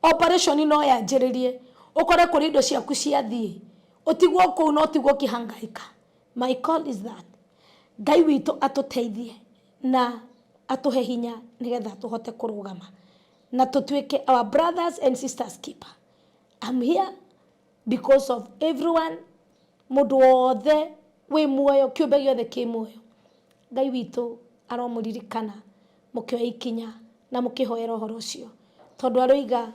operation no yanjĩrĩrie, ũkore kũrĩ indo ciaku ciathiĩ, ũtigwo kũu na ũtigwo ũkĩhangaika. My call is that Ngai witũ atũteithie na atũhe hinya nĩgetha tũhote kũrũgama na tũtuĩke our brothers and sisters keeper. I'm here because of everyone, mũndũ wothe wĩ muoyo, kĩũmbe gĩothe kĩ muoyo. Ngai witũ aromũririkana mũkĩoya ikinya na mũkĩhoera ũhoro ũcio, tondũ aroiga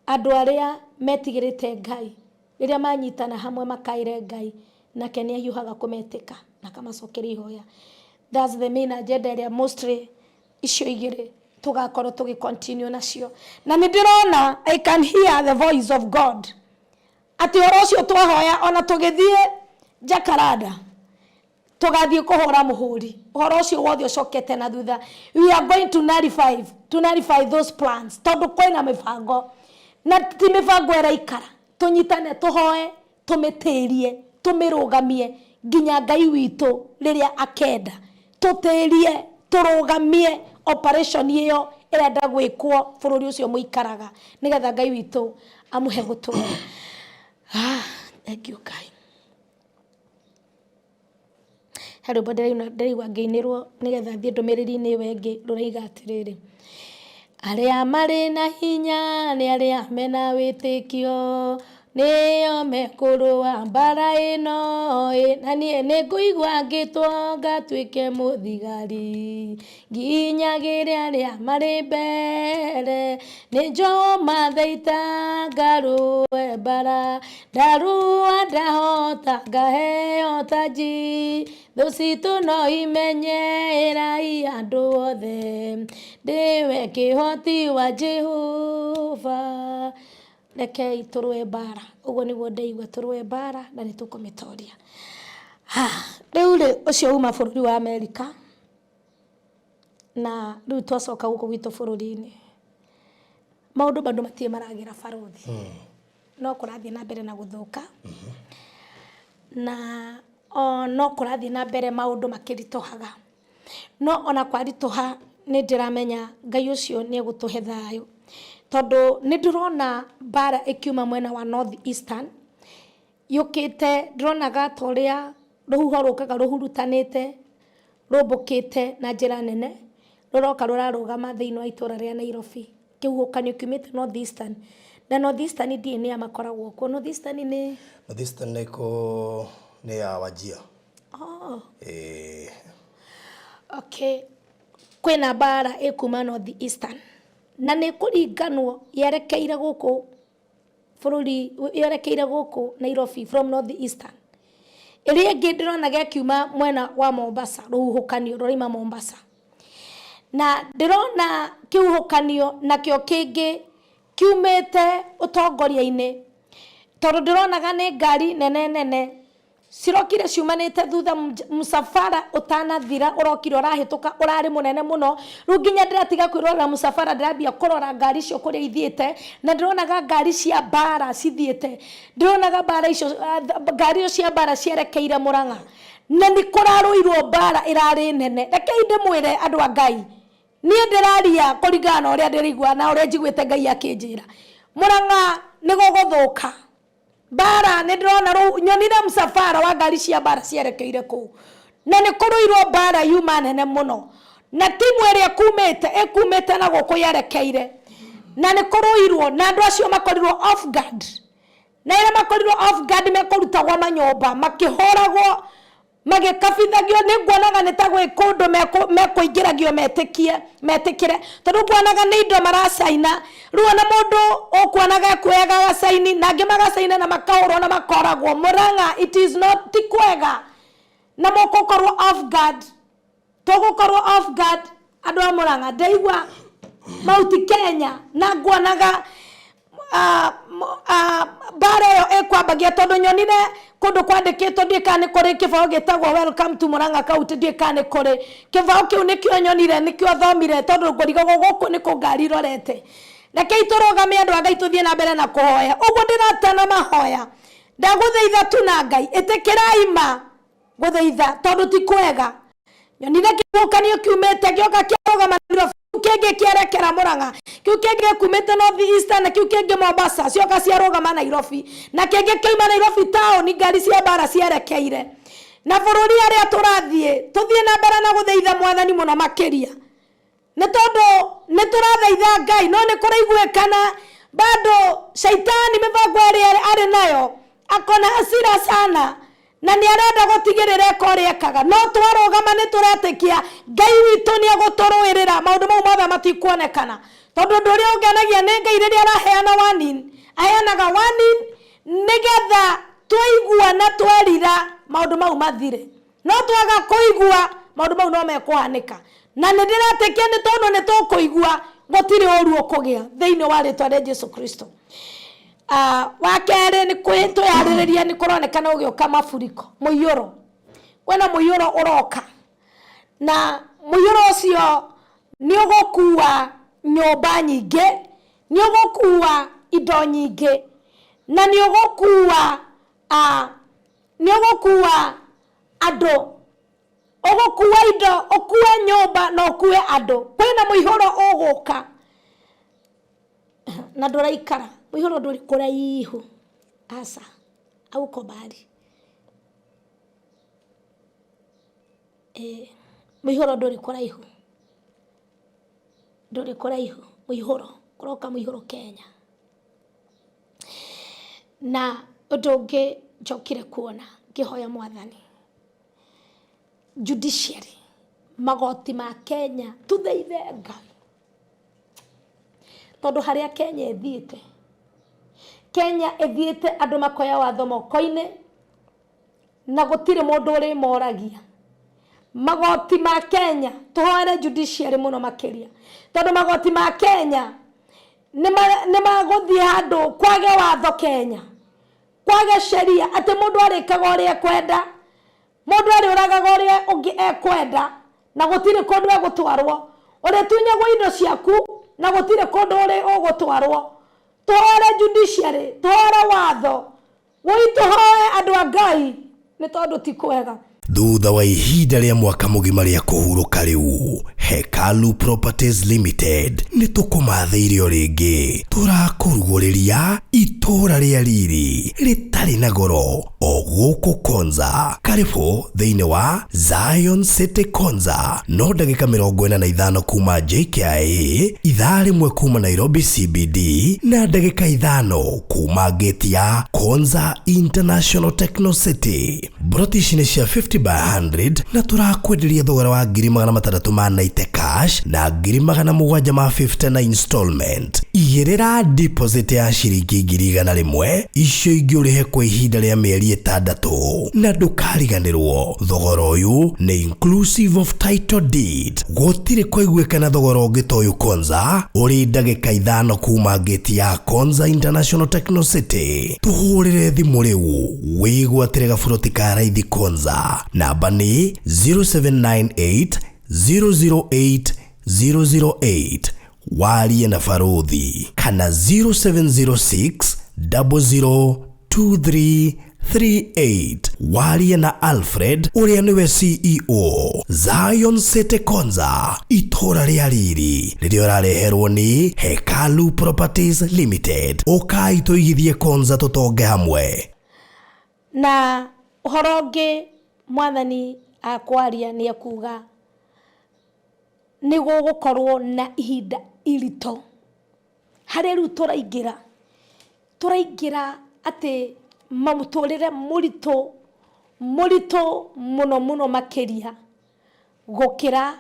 andũ arĩa metigĩrĩte Ngai rĩrĩa manyitana hamwe makaĩre Ngai, nake nĩ ahiũhaga kũmetĩka na akamacokeria ihoya. That's the main agenda ĩrĩa mostly icio igĩrĩ tũgakorwo tũgĩ continue nacio. Na nĩ ndĩrona, I can hear the voice of God atĩ ũhoro ũcio twahoya, ona tũgĩthiĩ Jacaranda tũgathiĩ kũhũra mũhũri, ũhoro ũcio wothe ũcokete na thutha. We are going to nullify those plans, tondũ kwĩna mĩbango na ti mĩbango ĩraikara. Tũnyitane, tũhoe, tũmĩtĩrie, tũmĩrũgamie nginya Ngai witũ rĩrĩa akenda. Tũtĩrie, tũrũgamie operation ĩyo ĩrenda gwĩkwo bũrũri ũcio mũikaraga, nĩgetha Ngai witũ amũhe gũtũra. Ah, thank you Ngai. He rwĩmbo ndĩraigua ngĩinĩrwo nĩgetha thiĩ ndũmĩrĩri-inĩ ĩyo ĩngĩ, rũraiga atĩrĩrĩ: arĩa marĩ na hinya nĩ arĩa mena wĩtĩkio, nĩo mekũrũa mbara ĩno ĩ, na niĩ nĩngũigua ngĩtwo ngatuĩke mũthigari, nginyagĩre arĩa marĩ mbere, nĩ njohwo mathaita ngarũe mbara, ndarũa ndahota ngaheo taji, thũ citũ no imenye, ĩrai andũ othe ndĩwe kĩhoti wa Jehova. Rekei tũrũe mbara, ũguo nĩguo ndaigua, tũrũe mbara na nĩ tũkũmĩtoria. Rĩu rĩ, ũcio uma bũrũri wa Amerika, na rĩu twacoka gũkũ gwitũ bũrũri-inĩ, maũndũ bado matirĩ maragĩra barothi, no kũrathiĩ na mbere na gũthũka, na o no kũrathiĩ na mbere maũndũ makĩritũhaga. No ona kwaritũha, nĩ ndĩramenya Ngai ũcio nĩ egũtũhe thayũ, tondũ nĩ ndĩrona mbara ĩkiuma mwena wa North Eastern yũkĩte. Ndĩronaga ta ũrĩa rũhuho rũkaga rũhurutanĩte. Rũmbũkĩte na njĩra nene, rũroka rũrarũgama thĩinĩ wa itũra rĩa Nairobi. Kĩhuhũkanio kiumĩte North Eastern. Na North Eastern ndiũĩ nĩa makoragwo kuo. North Eastern nĩ? North Eastern nĩ kũ nĩ ya Wajir. Oh. Ĩĩ. Okay. Kwĩna mbara ĩkuma North Eastern. Na nĩ kũringanwo yerekeire gũkũ bũrũri, yerekeire gũkũ Nairobi from North Eastern. Ĩrĩa ĩngĩ ndĩronaga ĩkiuma mwena wa Mombasa, rũhuhũkanio rũraima Mombasa. Na ndĩrona kĩhuhũkanio nakĩo kĩngĩ kiumĩte ũtongoria-inĩ, tondũ ndĩronaga nĩ ngari nene nene cirokire ciumanĩte thutha mũcabara ũtanathira, ũrokire ũrahĩtũka ũrarĩ mũnene mũno. Rĩu nginya ndĩratiga kwĩrorera mũcabara, ndĩrambia kũrora ngari icio kũrĩa ithiĩte, na ndĩronaga ngari cia mbara cithiĩte. Ndĩronaga mbara icio, ngari icio cia mbara cierekeire Mũrang'a. Na nĩ kũrarũirwo mbara ĩrarĩ nene. Rekei ndĩmwĩre andũ a Ngai, niĩ ndĩraria kũringana na ũrĩa ndĩraigua na ũrĩa njiguĩte Ngai akĩnjĩra. Mũrang'a nĩ gũgũthũka. Mbara nĩ ndĩrona rũu, nyonire mũcabara wa ngari cia mbara cierekeire kũu. Na nĩ kũrũirwo mbara yuma nene mũno. Na timu ĩrĩa ĩkumĩte, ĩkumĩte na gũkũ yerekeire. Na nĩ kũrũirwo, na andũ acio makorirwo off guard. Na rĩrĩa makorirwo off guard mekũrutagwo manyũmba, makĩhũragwo, magĩkabithagio, nĩ nguonaga nĩ ta gwĩ kũndũ mekũingĩragio metĩkie, metĩkĩre. Tondũ nguonaga nĩ indo maracaina. Rĩu ona mũndũ ũkuonaga ekuoyaga agacaini, na angĩ magacaina na makahũrwo na makoragwo. Mũrang'a, it is not, ti kwega. Na mũgũkorwo off guard. Tũgũkorwo off guard andũ a Mũrang'a. Ndaigua Mount Kenya na nguonaga mbara ĩyo ĩkwambagia, tondũ nyonire kũndũ kwandĩkĩtwo, ndiũĩ kana nĩ kũrĩ kĩbaũ gĩtagwo Welcome to Murang'a County, ndiũĩ kana nĩ kũrĩ kĩbaũ kĩu, nĩkĩo nyonire, nĩkĩo thomire, tondũ ngũrigagwo gũkũ nĩkũ ngari irorete. Rekei tũrũgame andũ a Ngai, tũthiĩ na mbere na kũhoya. Ũguo ndĩratana mahoya, ndagũthaitha tu na Ngai, ĩtĩkĩrai ma gũthaitha, tondũ ti kwega. Nyonire kĩhuhũkanio kiumĩte gĩoka kĩarũgama Nairobi, kĩu kĩngĩ kĩerekera Mũrang'a, kĩu kĩngĩ gĩkumĩte North Eastern, na kĩu kĩngĩ Mombasa, cioka ciarũgama Nairobi, na kĩngĩ kĩoima Nairobi taũni, ngari cia mbara cierekeire. Na bũrũri harĩa tũrathiĩ, tũthiĩ na mbere na gũthaitha Mwathani mũno makĩria. Nĩ tondũ nĩ tũrathaitha Ngai, no nĩ kũraiguĩkana bado shaitani mĩbango ĩrĩa arĩ nayo, akona hasira sana, na nĩ arenda gũtigĩrĩra eka ũrĩa ekaga. No twarũgama nĩ tũretĩkia Ngai witũ nĩ egũtũrũĩrĩra, maũndũ mau mothe matikuonekana. Tondũ ũndũ ũrĩa ũngenagia nĩ Ngai rĩrĩa araheana warning, aheanaga warning nĩgetha twaigua na twerira maũndũ mau mathire. No twaga kũigua, maũndũ mau no mekũhanĩka. Na nĩ ndĩretĩkia nĩ tondũ nĩ tũkũigua, gũtirĩ ũru ũkũgĩa thĩinĩ wa rĩtwa rĩa Jesu Kristo. Wa kerĩ nĩ twĩharĩrĩrie, nĩ kũronekana gũgĩũka mafuriko, mũiyũro. Kwĩna mũiyũro ũroka, na mũiyũro ũcio nĩ ũgũkua nyũmba nyingĩ, nĩ ũgũkua indo nyingĩ, na nĩ ũgũkua nĩ ũgũkua andũ, ũgũkua indo, ũkue nyũmba na ũkue andũ. Kwĩna mũihũro ũgũka na ndũraikara, mũihũro ndũrĩ kũraihu, aca, hauko mbali. Mũihũro ndũrĩ kũraihu, ndũrĩ kũraihu mũihũro, kũroka mũihũro Kenya. Na ũndũ ũngĩ njokire kuona ngĩhoya Mwathani, judiciary, magoti ma Kenya, tũthaithe Ngai, tondũ harĩa Kenya ĩthiĩte, Kenya ĩthiĩte andũ makoya watho moko-inĩ, na gũtirĩ mũndũ ũrĩmoragia. Magoti ma Kenya, tũhoere judiciary mũno makĩria, tondũ magoti ma Kenya nĩ magũthiĩ handũ kwage watho Kenya, kwage sheria, atĩ mũndũ arĩkaga ũrĩa ekwenda, mũndũ arĩũragaga ũrĩa ũngĩ ekwenda, na gũtirĩ kũndũ egũtwarwo. Ũrĩtunyagwo indo ciaku na gũtirĩ kũndũ ũrĩ ũgũtwarwo. Tũhoere judiciary, tũhoere watho, woi tũhoe andũ a Ngai, nĩ tondũ ti kwega. Thutha wa ihinda rĩa mwaka mũgima rĩa kũhurũka rĩu, Hekalu Properties Limited nĩ tũkũmathĩire o rĩngĩ, tũrakũrugũrĩria itũũra rĩa riri. Ĩtarĩ na goro o gũkũ Konza. Karibu thĩinĩ wa Zion City Konza, no ndagĩka 45 kuma JKIA, ithaa rĩmwe kuma Nairobi CBD, na ndagĩka 5 kuma gate ya Konza International Techno City. Mburoti ici nĩ cia 50 by 100 na tũrakwenderia thogora wa 690,000 cash na 750,000 na installment. Igĩrĩra deposit ya ciringi 100,000, icio ingĩ ũrĩhe kwa ihinda rĩa mĩeri 6, na ndũkariganĩrwo thogora ũyũ nĩ inclusive of title deed. Gũtirĩ kũiguĩkana thogora ũngĩ ta ũyũ Konza, ũrĩ ndagĩka 5 kuma gate ya Konza International Techno City. Tũhũrĩre thimũ rĩu wĩgwatĩre gaburoti ka raithi Konza. Namba nĩ 0798 008 008, warie na Baruthi, kana 0706 002338, warie na Alfred ũrĩa nĩwe CEO. Zion City Konza, itũra rĩa riri rĩrĩa ũrareherwo nĩ Hekalu Properties Limited. Ũkai tũigithie Konza tũtonge hamwe. Na ũhoro ũngĩ mwathani akwaria nĩ ekuga nĩ gũgũkorwo na ihinda iritũ harĩa rĩu tũraingĩra atĩ mamũtũrĩre mũritũ mũritũ mũno mũno makĩria gũkĩra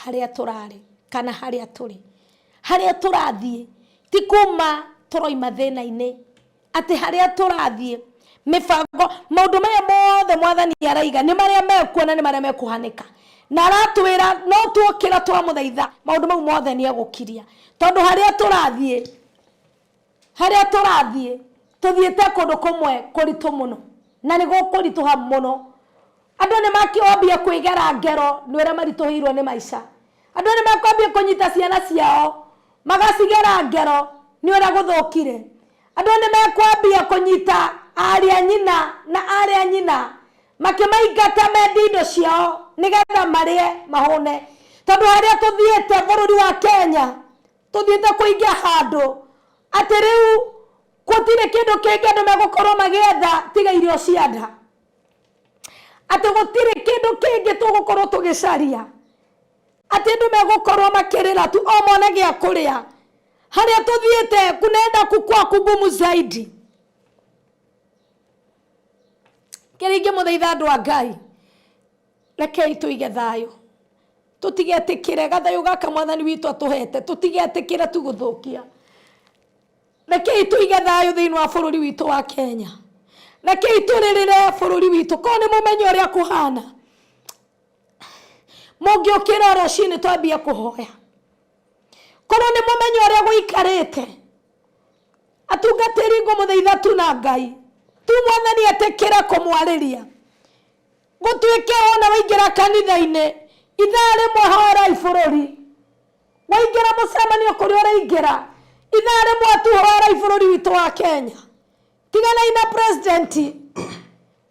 harĩa tũrarĩ kana harĩa tũrĩ. Harĩa tũrathiĩ ti kuma tũroima thĩna-inĩ, atĩ harĩa tũrathiĩ mĩbango maũndũ maya mothe mwathani araiga nĩ marĩa mekuo na nĩ marĩa mekũhanĩka, na aratwĩra no tuokĩra twamũthaitha maũndũ mau mothe nĩ egũkiria, tondũ harĩa tũrathiĩ tũthiĩte kũndũ kũmwe kũritũ mũno na nĩ gũkũritũha mũno. Andũ nĩ makĩambia kwĩgera ngero nĩ ũrĩa maritũhĩirwo nĩ maica. Andũ nĩ makwambia kũnyita ciana ciao magacigera ngero nĩ ũrĩa gũthũkire. Andũ nĩ mekwambia kũnyita arĩ a nyina na arĩ a nyina makĩmaingata mendie indo ciao nĩgetha marĩe mahũne, tondũ harĩa tũthiĩte bũrũri wa Kenya tũthiĩte kũingĩa handũ atĩ rĩu gũtirĩ kĩndũ kĩngĩ andũ megũkorwo magĩetha tiga irio cia nda, atĩ gũtirĩ kĩndũ kĩngĩ tũgũkorwo tũgĩcaria, atĩ andũ megũkorwo makĩrĩra tu o mone gĩa kũrĩa. Harĩa tũthiĩte kunaenda kukua kugumu zaidi. Kĩrĩa ingĩmũthaitha andũ a Ngai, rekei tũige thayũ, tũtigetĩkĩre gathayũ gaka mwathani witũ atũhete, tũtigetĩkĩre tu gũthũkia. Rekei tũige thayũ thĩinĩ wa bũrũri witũ wa Kenya. Rekei tũrĩrĩre bũrũri witũ, korwo nĩ mũmenye ũrĩa kũhana. Mũngĩũkĩra rũcinĩ twambie kũhoya, korwo nĩ mũmenye ũrĩa gũikarĩte. Atungatĩri ngũmũthaitha tu na Ngai tu mwathani etĩkĩre kũmwarĩria, gũtuĩke wona waingĩra kanitha-inĩ ithaa rĩmwe hoerai bũrũri, waingĩra mũcemanio kũrĩa ũraingĩra ithaa rĩmwe tu hoerai bũrũri witũ wa Kenya. Tiganai na president,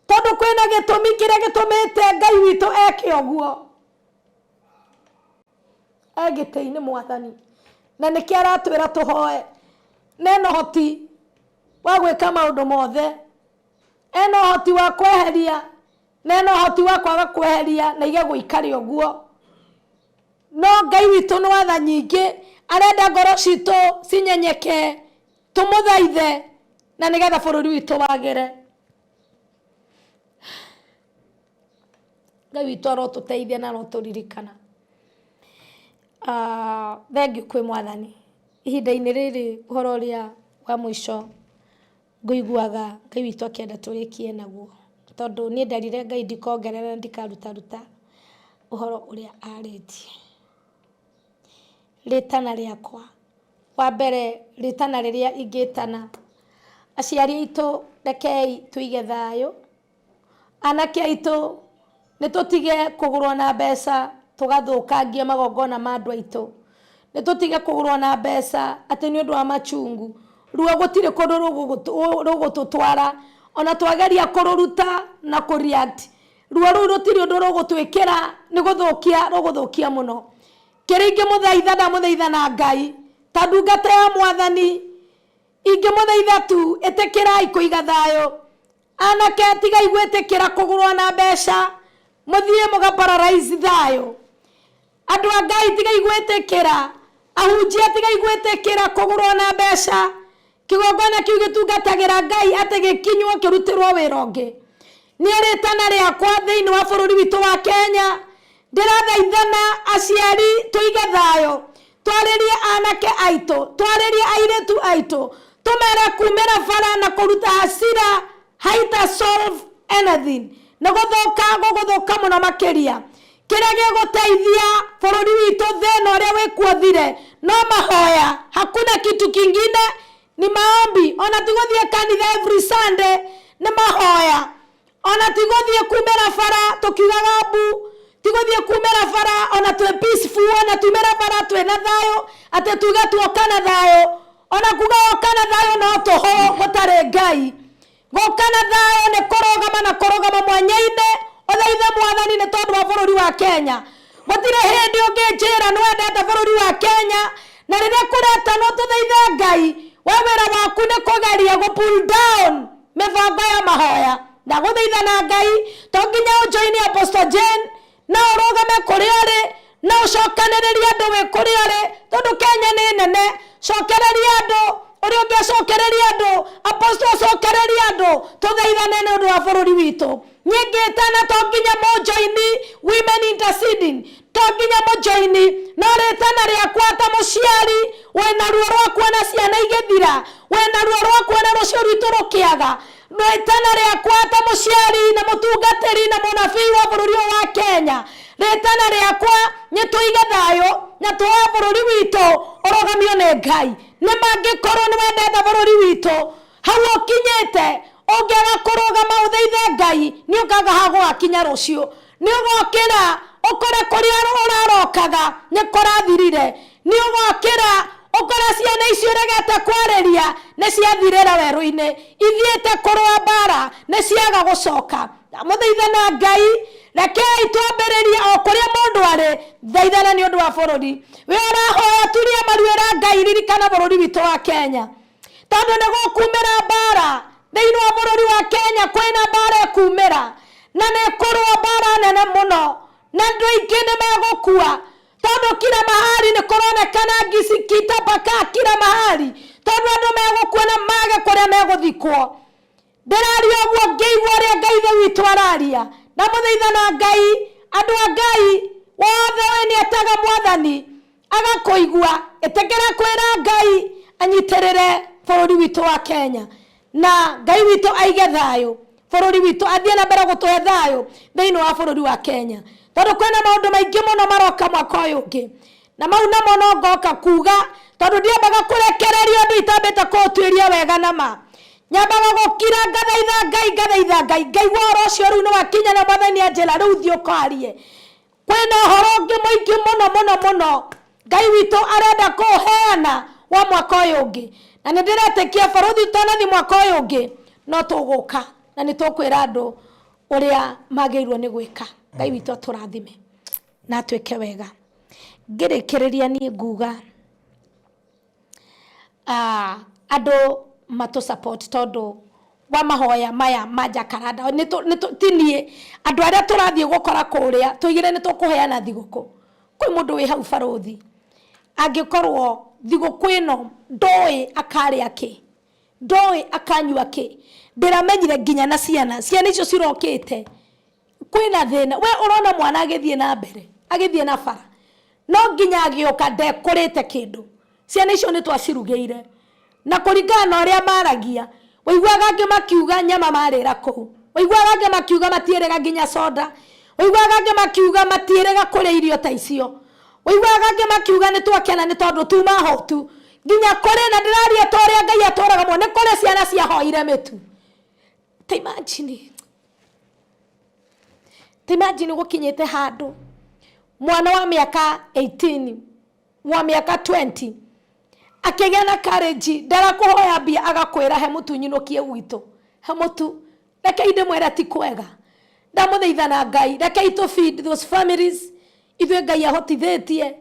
tondũ kwĩna gĩtũmi kĩrĩa gĩtũmĩte Ngai witũ eke ũguo. Egĩtĩ-inĩ mwathani, na nĩkĩo aratwĩra tũhoe. Na ena ũhoti wa gwĩka maũndũ mothe, ena ũhoti wa kweheria na ena ũhoti wa kwaga kweheria na ige gũikare ũguo. No Ngai witũ nĩ wa tha nyingĩ, arenda ngoro citũ cinyenyeke, tũmũthaithe na nĩgetha bũrũri witũ wagĩre. Ngai witũ arotũteithia na arotũririkana. Thengiũ kwĩ mwathani. Ihinda-inĩ rĩrĩ ũhoro ũrĩa wa mũico ngũiguaga Ngai witũ akĩenda tũrĩkie naguo, tondũ niĩ nderire Ngai ndikongerera na ndikarutaruta ũhoro ũrĩa arĩtie. Rĩtana rĩakwa wa mbere, rĩtana rĩrĩa ingĩtana aciari aitũ, rekei tũige thayũ. Anake aitũ, nĩ tũtige kũgũrwo na mbeca tũgathũkangia magongona ma andũ aitũ. Nĩ tũtige kũgũrwo na mbeca atĩ nĩ ũndũ wa machungu. Ruo gũtirĩ kũndũ rũgũtũtwara, ona twageria kũrũruta na kũ-react, ruo rũu rũtirĩ ũndũ rũgũtwĩkĩra, nĩ gũthũkia rũgũthũkia mũno. Kĩrĩa ingĩmũthaitha, ndamũthaitha na Ngai ta ndungata ya mwathani, ingĩmũthaitha tu ĩtĩkĩrai kũiga thayũ. Anake, tigai gwĩtĩkĩra kũgũrwo na mbeca, mũthiĩ mũgaparalyze thayũ. Andũ a Ngai, tigai gwĩtĩkĩra. Ahunjia, tigai gwĩtĩkĩra kũgũrwo na mbeca. Kĩgongona kĩu gĩtungatagĩra Ngai atĩ gĩkinywo kĩrutĩrwo wĩra ũngĩ. Niĩ rĩtana rĩakwa thĩinĩ wa bũrũri witũ wa Kenya, ndĩrathaithana aciari tũige thayũ, twarĩrie anake aitũ, twarĩrie airĩtu aitũ, tũmere kumĩra bara na kũruta hasira haita solve anything, nĩ gũthũka gũgũthũka mũno makĩria. Kĩrĩa gĩgũteithia bũrũri witũ thĩna ũrĩa wĩkuo thire no mahoya, hakuna kitu kingine, ni maombi. Ona ti gũthiĩ kanitha every Sunday, nĩ mahoya. Ona ti gũthiĩ kumĩra bara tũkiugaga mbu, ti gũthiĩ kumĩra bara ona twĩ peaceful, ona tumĩra bara twĩna thayũ, atĩ tuge tuoka na thayũ. Ona kuga woka na thayũ no tũhũ gũtarĩ Ngai. Gũka na thayũ nĩ kũrũgama na kũrũgama mwanya-inĩ ũthaithe Mwathani nĩ tondũ wa bũrũri wa Kenya. Gũtirĩ hĩndĩ ũngĩnjĩra nĩ wendete bũrũri wa Kenya na rĩrĩa kũretanwo tũthaithe Ngai, we wĩra waku nĩ kũgeria gũ pull down mĩbango ya mahoya. Ndagũthaitha na Ngai, to nginya ũjoini Apostle Jane, no ũrũgame kũrĩa ũrĩ, no ũcokanĩrĩrie andũ wĩ kũrĩa ũrĩ, tondũ Kenya nĩ nene. Cokereria andũ ũrĩa ũngĩcokereria andũ, Apostle acokereria andũ, tũthaithane nĩ ũndũ wa bũrũri witũ. Niĩ ngĩtana to nginya mũjoini Women Interceding, to nginya mũjoini, no rĩtana rĩakwa ta mũciari wĩna ruo rwa kuona ciana igĩthira, wĩna ruo rwa kuona rũciũ rwitũ rũkĩaga, rĩtana rĩakwa ta mũciari na mũtungatĩri na mũnabii wa bũrũri ũyũ wa Kenya, rĩtana rĩakwa nĩ tũige thayũ na tũhoe bũrũri witũ ũrũgamio nĩ Ngai. Nĩ mangĩkorwo nĩ wendete bũrũri witũ, hau ũkinyĩte ũngĩaga kũrũgama ũthaithe Ngai, nĩ ũkaga ha gũgakinya rũciũ. Nĩ ũgokĩra ũkore kũrĩa ũrarokaga nĩ kũrathirire. Nĩ ũgokĩra ũkore ciana icio ũregete kwarĩria nĩ ciathirĩra werũ-inĩ, ithiĩte kũrũa mbara nĩ ciaga gũcoka. Ndamũthaitha na Ngai, rekei twambĩrĩrie o kũrĩa mũndũ arĩ, thaithana nĩ ũndũ wa bũrũri. We ũrahoya, turia maruĩra Ngai, ririkana bũrũri witũ wa Kenya, tondũ nĩ gũkumĩra mbara thĩinĩ wa bũrũri wa Kenya. Kwĩna mbara ĩkumĩra na nĩ ĩkũrũa mbara nene mũno, na andũ aingĩ nĩ megũkua, tondũ kila mahali nĩ kũronekana ngi cikitapakaa kila mahali, tondũ andũ megũkua na mage kũrĩa megũthikwo. Ndĩraria ũguo ngĩigua ũrĩa Ngai ithe witũ araria. Ndamũthaitha na Ngai, andũ a Ngai wothe we nĩ etaga Mwathani agakũigua, ĩtĩkĩra kwĩra Ngai anyitĩrĩre bũrũri witũ wa Kenya, na Ngai witũ aige thayũ bũrũri witũ, athiĩ na mbere gũtũhe thayũ thĩinĩ wa bũrũri wa Kenya, tondũ kwĩna maũndũ maingĩ mũno maroka mwaka ũyũ ũngĩ, na mau namo no ngoka kuga, tondũ ndiambaga kũrekereria ũndũ itambĩte kũũtuĩria wega. Na ma nyambaga gũkira, ngathaitha Ngai, ngathaitha Ngai, ngaigua ũhoro ũcio rĩu nĩ wakinya, na Mwathani anjĩra rĩu thiĩ ũkarie. Kwĩna ũhoro ũngĩ mũingĩ mũno mũno mũno Ngai witũ arenda kũũheana wa mwaka ũyũ ũngĩ, na nĩ ndĩretĩkia barũthi tũtanathi mwaka ũyũ ũngĩ no tũgũka na nĩ tũkwĩra andũ ũrĩa magĩrĩirwo nĩ gwĩka. Ngai witũ atũrathime na atwĩke wega. Ngĩrĩkĩrĩria, niĩ nguga andũ matũ support tondũ wa mahoya maya ma Jacaranda. Ti niĩ, andũ arĩa tũrathiĩ gũkora kũrĩa tũigire nĩ tũkũheana thigũkũ. Kwĩ mũndũ wĩ hau barũthi, angĩkorwo thigũkũ ĩno ndoĩ akarĩa kĩ, ndoĩ akanyua kĩ. Ndĩramenyire nginya na ciana, ciana icio cirokĩte kwĩna thĩna. We ũrona mwana agĩthiĩ na mbere, agĩthiĩ na bara, no nginya agĩũka ndekũrĩte kĩndũ. Ciana icio nĩ twacirugĩire, na kũringana na ũrĩa maragia, ũiguaga angĩ makiuga nyama marĩra kũu, ũiguaga angĩ makiuga matiĩrĩga nginya soda, ũiguaga angĩ makiuga matiĩrĩga kũrĩa irio ta icio, ũiguaga angĩ makiuga nĩ twakena nĩ tondũ tuma hũtu. Nginya kũrĩ na, ndĩraria ta ũrĩa Ngai atũraga muoyo, nĩ kũrĩ ciana ciahoire mĩtu. Ta imagine, ta imagine gũkinyĩte handũ mwana wa mĩaka 18, wa mĩaka 20, akĩgĩa na courage, ndarakũhoya mbia, agakwĩra he mũtu nyinũkie gwitũ, he mũtu. Rekei ndĩmwĩre, ti kwega. Ndamũthaitha na Ngai, rekei tũ feed those families. Ithuĩ Ngai ahotithĩtie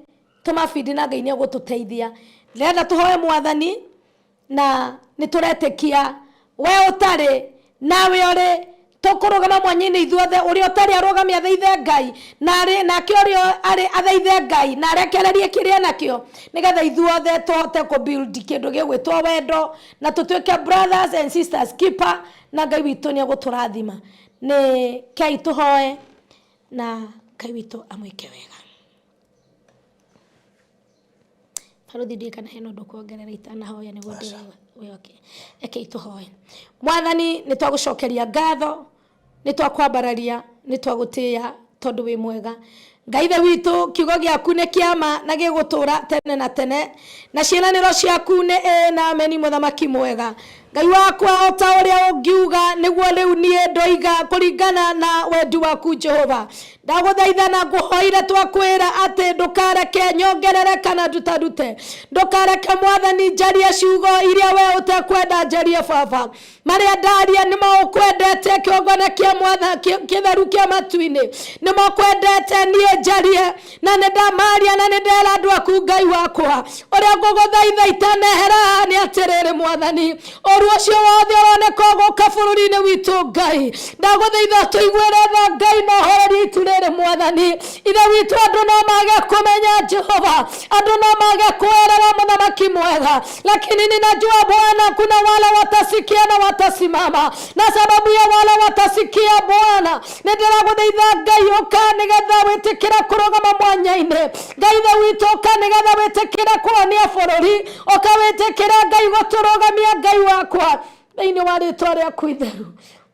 tũmabidi, na Ngai nĩ egũtũteithia. Ndĩrenda tũhoe Mwathani, na nĩ tũretĩkia we ũtarĩ Nawe ũrĩ tũkũrũgama mwanya-inĩ ithuothe, ũrĩa ũtarĩ arũgame athaithe Ngai, na arĩ nake ũrĩa arĩ athaithe Ngai, na arekererie kĩrĩa nakĩo, nĩgetha ithuothe tũhote kũ build kĩndũ gĩgwĩtwo wendo, na tũtuĩke brothers and sisters keeper, na Ngai witũ nĩ egũtũrathima. Nĩ kei tũhoe na Ngai witũ amwĩke wega. Barũthi, ndiũĩ kana hena ũndũ kuongerera itanahoya nĩguo ndĩraigua wĩ okay. Rekei tũhoe. Mwathani, nĩ twagũcokeria ngatho, nĩ twakwambararia, nĩ twagũtĩĩa tondũ wĩ mwega. Ngai Ithe witũ, kiugo gĩaku nĩ kĩama na gĩgũtũra tene na tene, na ciĩranĩro ciaku nĩ ĩĩ na ameni, mũthamaki mwega. Ngai wakwa, o ta ũrĩa ũngiuga nĩguo rĩu niĩ ndoiga kũringana na wendi waku Jehova. Ndagũthaitha na ngũhoire twakwĩra atĩ ndũkareke nyongerere kana ndutandute. Ndũkareke Mwathani njarie ciugo iria we ũtekwenda njarie Baba. Marĩa ndaria nĩmo ũkwendete kĩgongona kĩa mwatha kĩtheru kĩa matu-inĩ. Nĩmo ũkwendete niĩ njarie na nĩ ndamaria na nĩ ndera andũ aku Ngai wakwa. Ũrĩa ngũgũthaitha itanehera haha nĩ atĩrĩrĩ Mwathani, ũru ũcio wothe ũroneka ũgũka bũrũri-inĩ witũ Ngai, ndagũthaitha tũiguĩre tha Ngai na ũhorerie itu rĩrĩ Mwathani. Ithe witũ, andũ no mage kũmenya Jehova, andũ no mage kuelewa mũthamaki mwega, lakini ninajua Bwana kuna wale watasikia na watasimama, na sababu ya wale watasikia Bwana, nĩ ndĩragũthaitha Ngai ũka nĩgetha wĩtĩkĩre kũrũgama mwanya-inĩ. Ngai Ithe witũ, ũka nĩgetha wĩtĩkĩre kũhonia bũrũri, ũka wĩtĩkĩre Ngai gũtũrũgamia Ngai wakwa thĩinĩ wa rĩtwa rĩaku itheru.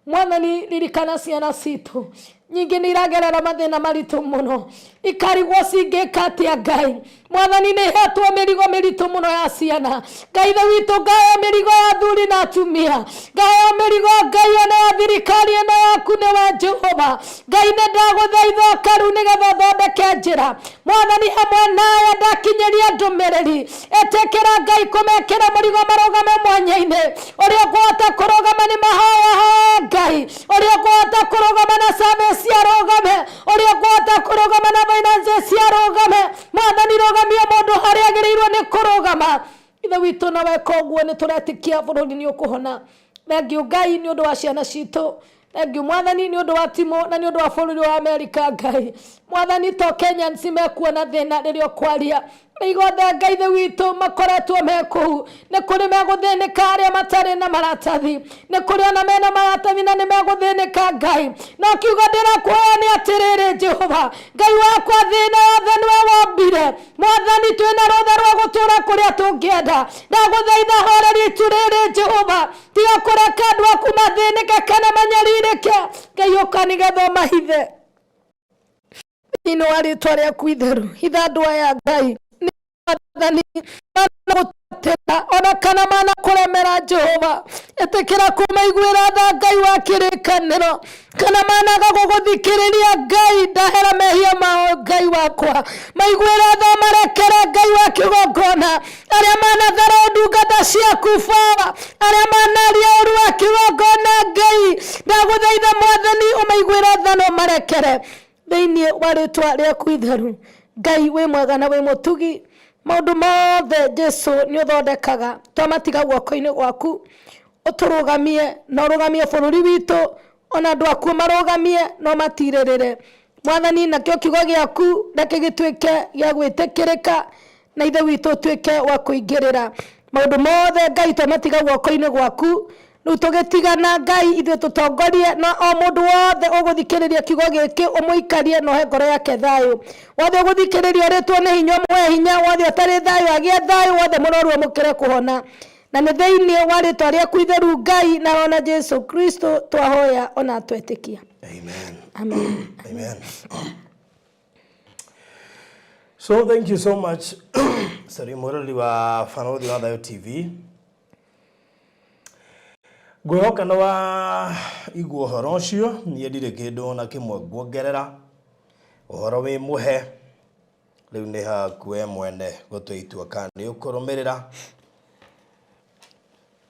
Mwathani, ririkana ciana citũ nyingĩ nĩ iragerera mathĩna maritũ mũno, ikarigwo cingĩka atĩa Ngai. Mwathani, nĩ hetwo mĩrigo mĩritũ mũno ya ciana. Ngai Ithe witũ, ngaheo mĩrigo ya athuri na atumia, ngaheo mĩrigo Ngai ona ya thirikari ĩno yaku nĩwe Jehova. Ngai, nĩ ndagũthaitha ũka rĩu nĩgetha ũthondeke njĩra. Mwathani, hamwe nawe ndakinyĩria ndũmĩrĩri, ĩtĩkĩra Ngai kũmekĩra mũrigo marũgame mwanya-inĩ. Ũrĩa ũkũhota kũrũgama nĩ mahoya hoe Ngai, ũrĩa ũkũhota kũrũgama na service arũgame, ũrĩa ũkũhota kũrũgama na finances arũgame. Mwathani, rũgamia mũndũ harĩa agĩrĩirwo nĩ kũrũgama. Ithe witũ, na weka ũguo nĩ tũretĩkia bũrũri nĩ ũkũhona. Thengiũ Ngai nĩ ũndũ wa ciana citũ. Thengiũ Mwathani nĩ ũndũ wa timũ na nĩ ũndũ wa bũrũri wa Amerika. Ngai Mwathani, to Kenyans mekuona thĩna rĩrĩa ũkwaria, igothe Ngai Ithe witũ makoretwo me kũu, nĩ kũrĩ megũthĩnĩka arĩa matarĩ na maratathi, nĩ kũrĩ ona mena maratathi na nĩ megũthĩnĩka Ngai. No kiugo ndĩrakuoya nĩ atĩrĩrĩ Jehova Ngai wakwa, thĩna yothe nĩwe wombire. Mwathani, twĩna rũtha rwa gũtũra kũrĩa tũngĩenda. Ndagũthaitha horeria itu rĩrĩ Jehova, tiga kũreka andũ aku mathĩnĩke kana manyarirĩke. Ngai, ũka nĩgetha ũmahithe thĩinĩ wa rĩtwa rĩaku itheru. Hitha andũ aya Ngai, nĩ Mwathani managũtĩra ona kana manakũremera Jehova, ĩtĩkĩra kũmaiguĩra tha Ngai wa kĩrĩkanĩro, kana managa gũgũthikĩrĩria Ngai, ndahera mehia mao Ngai wakwa, maiguĩra tha marekere Ngai wa kĩgongona, arĩa manathara ndungata ciaku Baba, arĩa manaria ũru wa kĩgongona Ngai, ndagũthaitha Mwathani ũmaiguĩre tha na ũmarekere thĩinĩ wa rĩtwa rĩaku itheru. Ngai wĩ mwega na wĩ mũtugi, maũndũ mothe Jesu nĩ ũthondekaga, twamatiga guoko-inĩ gwaku, ũtũrũgamie na ũrũgamie bũrũri witũ, ona andũ aku marũgamie na ũmatirĩrĩre Mwathani, nakĩo kiugo gĩaku reke gĩtuĩke gĩa gwĩtĩkĩrĩka, na Ithe witũ ũtuĩke wa kũingĩrĩra maũndũ mothe. Ngai, twamatiga guoko-inĩ gwaku, rĩu tũgĩtigana Ngai, ithuĩ tũtongorie, na o mũndũ wothe ũgũthikĩrĩria kiugo gĩkĩ ũmũikarie na ũhe ngoro yake thayũ. Wothe ũgũthikĩrĩria ũrĩtwo nĩ hinya ũmũhe hinya, wothe ũtarĩ thayũ agĩe thayũ, wothe mũrwaru amũkĩre kũhona. Na nĩ thĩinĩ wa rĩtwa rĩaku itheru Ngai na ona Jesu Kristo twahoya ona twetĩkia. Amen. Amen. Amen. So thank you so much. Sorry, mwĩroreri wa Barũthi wa Thayũ TV. Ngwĩhoka nĩ wa igua ũhoro ũcio, niĩ ndirĩ kĩndũ ona kĩmwe nguongerera. Ũhoro wĩ mũhe, rĩu nĩ haku we mwene gũtua itua kana nĩ ũkũrũmĩrĩra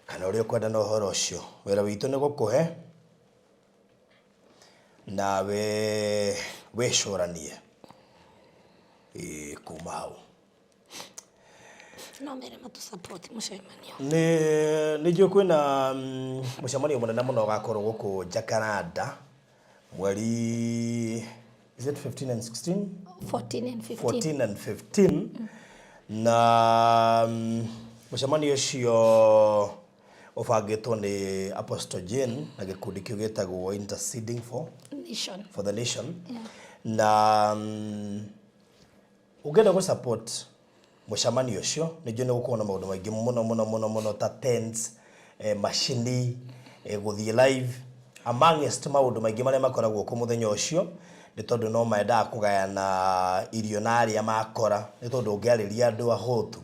kana ũrĩa ũkwenda na ũhoro ũcio. Wĩra witũ nĩ gũkũhe nawe wĩcũranie kuma hau. No mere matũ support mũcemanio. Nĩ njũĩ kwĩna mũcemanio mũnene mũno ũgakorwo gũkũ Jacaranda mweri, is it 15 and 16? 14 and 15. 14 and 15. Na mũcemanio ũcio ũbangĩtwo nĩ Apostle Jane na gĩkundi kĩu gĩtagwo Interceding for Nation. For the nation. Na ũngĩenda gũ support mũcemanio ũcio, nĩ njũĩ nĩ gũkorwo na maũndũ maingĩ mũno mũno mũno mũno ta tents, macini, gũthiĩ live, amongst maũndũ maingĩ marĩa makoragwo kũ mũthenya ũcio, nĩ tondũ no mendaga kũgayana irio na arĩa makora, nĩ tondũ ũngĩarĩria andũ ahũtu.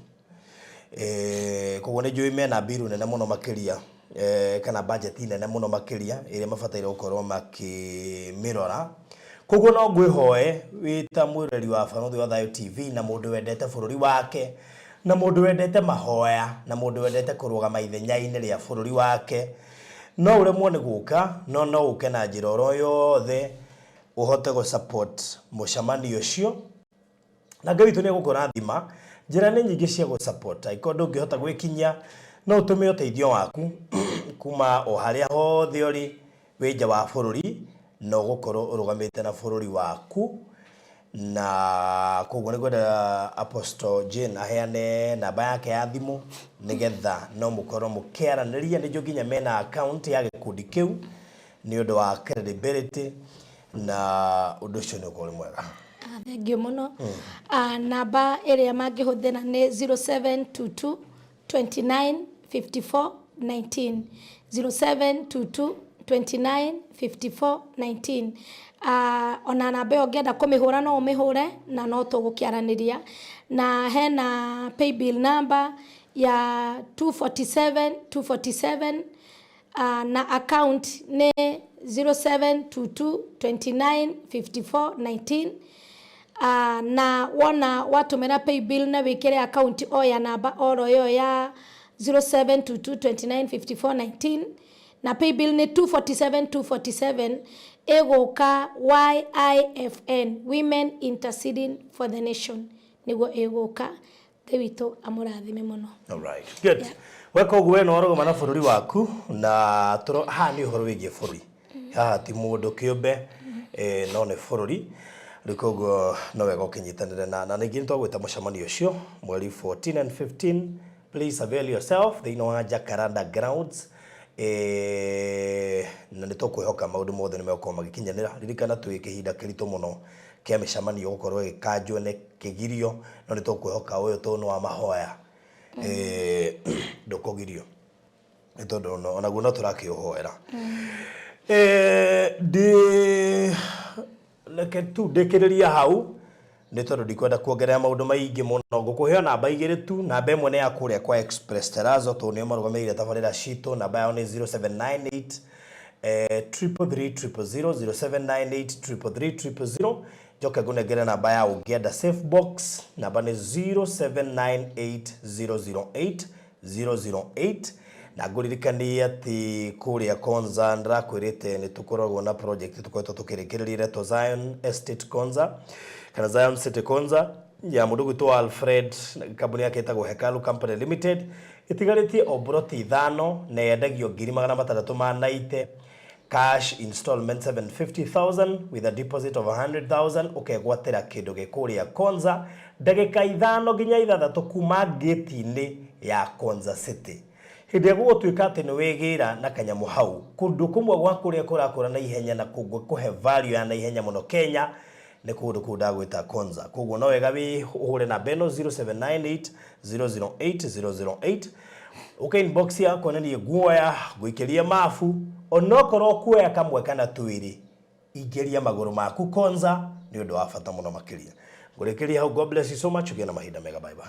Koguo nĩ njũĩ mena mbiru nene mũno makĩria, kana budget nene mũno makĩria ĩrĩa mabataire gũkorwo makĩmĩrora. Koguo no ngwĩhoe wĩ ta mwĩroreri wa Barũthi wa Thayũ TV, na mũndũ wendete bũrũri wake, na mũndũ wendete mahoya, na mũndũ wendete kũrũgama ithenya-inĩ rĩa bũrũri wake, no ũremwo nĩ gũka, no ũke na njĩra oro yothe ũhote gũ support mũcemanio ũcio, na Ngai witũ nĩ egũkũrathima. Njĩra nĩ nyingĩ cia gũ support. Angĩkorwo ndũngĩhota gwĩkinyia, no ũtũme ũteithio waku kuma o harĩa hothe ũrĩ wĩ nja wa bũrũri, na ũgũkorwo ũrũgamĩte na bũrũri waku. Na koguo nĩ ngwenda Apostle Jane aheane namba yake ya thimũ, nĩgetha no mũkorwo mũkĩaranĩria. Nĩ njũĩ nginya mena account ya gĩkundi kĩu nĩ ũndũ wa credibility, na ũndũ ũcio nĩ ũkorwo ũrĩ mwega. Ah, thank you mũno. Ah, namba ĩrĩa mangĩhũthĩra nĩ 0722 29 54 19, 0722 29 54 19. Ona namba ĩyo ũngĩenda kũmĩhũra, no ũmĩhũre na no tũgũkĩaranĩria. Na hena paybill number ya 247 247, na account nĩ 0722 29 54 19. Na wona watũmĩra paybill na wĩkĩre account o ya namba oro ĩyo ya 0722 29 54 19, na paybill nĩ 247 247, ĩgũka WIFN, Women Interceding for the Nation, nĩguo ĩgũka. Ngai witũ amũrathime mũno. Alright. Good. Weka ũguo, we no warũgama na bũrũri waku, na tũro haha nĩ ũhoro wĩgiĩ bũrũri. Haha ti mũndũ kĩũmbe, no nĩ bũrũri. Rĩu koguo no wega ũkĩnyitanĩre na ningĩ nĩ twagwĩta mũcemanio ũcio mweri 14 and 15. Please avail yourself thĩinĩ wa Jacaranda Grounds. Na nĩ tũkwĩhoka maũndũ mothe nĩ megũkorwo magĩkinyanĩra. Ririkana twĩ kĩhinda kĩritũ mũno kĩa mĩcemanio gũkorwo ĩgĩkanjwo nĩ kĩgirio, no nĩ tũkwĩhoka ũyũ tondũ nĩ wa mahoya, ndũkũgirio, nĩ tondũ onaguo no tũrakĩũhoera. Ndĩ reke tu ndĩkĩrĩria hau, nĩ tondũ ndikwenda kuongerera maũndũ maingĩ mũno. Ngũkũheo namba igĩrĩ tu. Namba ĩmwe nĩ ya kũrĩa kwa Express Terrazzo, tondũ nĩo marũgamĩrĩire tabarĩra citũ. Namba yao nĩ 0798 333 000, 0798 333 000. Njoke ngũnengere namba ya ũngĩenda safe box. Namba nĩ 0798 008 008. Na ngũririkanie atĩ kũrĩa Konza ndĩrakwĩrĩte nĩ tũkoragwo na project tũkoretwo tũkĩrĩkĩrĩria ĩretwo Zion Estate Konza, kana Zion City Konza, ya mũndũ gwĩtwo Alfred. Kambuni yake ĩtagwo Hekalu Company Limited. Ĩtigarĩtie o broti ithano, na yendagio 690,000 cash, installment 750,000 with a deposit of 100,000. Ũkegwatĩra kĩndũ gĩ kũrĩa Konza, ndagĩka 5 nginya 6 kuma gate-inĩ ya Konza City. Hĩndĩ ĩrĩa gũgũtuĩka atĩ nĩ wĩgĩra na kanyamũ hau kũndũ kũmwe gwa kũrĩa kũrakũra na ihenya na kũhe value ya na ihenya mũno Kenya, nĩ kũndũ kũu ndagwĩta Konza. Koguo no wega wĩ ũhũre namba ĩno 0798 008 008, ũke inbox yakwa na niĩ nguoya ngũikĩrie mabu. Onokorwo kuoya kamwe kana twĩrĩ, ingĩria magũrũ maku Konza, nĩ ũndũ wa bata mũno makĩria. Ngũrĩkĩria hau. God bless you so much. Ũgĩe na mahinda mega. Bye bye.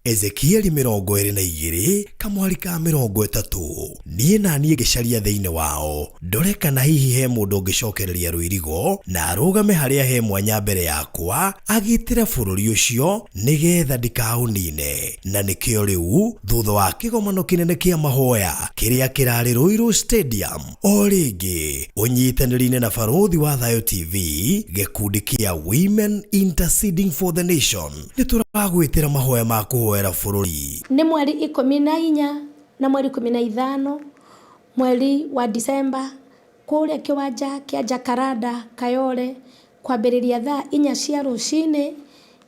Ezekieli 22 kamwari ka 30. Niĩ na niĩ ngĩcaria thĩinĩ wao ndore kana hihi he mũndũ ũngĩcokereria rũirigo na arũgame harĩa he mwanya mbere yakwa agitĩre bũrũri ũcio nĩgetha ndikaũnine. Na nĩkĩo rĩu thutha wa kĩgomano kĩnene kĩa mahoya kĩrĩa kĩrarĩ Ruiru Stadium o rĩngĩ ũnyitanĩri-inĩ na Barũthi wa Thayũ TV, gĩkundi kĩa Women Interceding for the Nation nĩ tũragwĩtĩra mahoya ma kũhoera bũrũri. Nĩ mweri 14 na mweri 15 mweri wa Disemba kũrĩa kĩwanja kĩa Jacaranda Kayole kwambĩrĩria thaa 4 cia rũcinĩ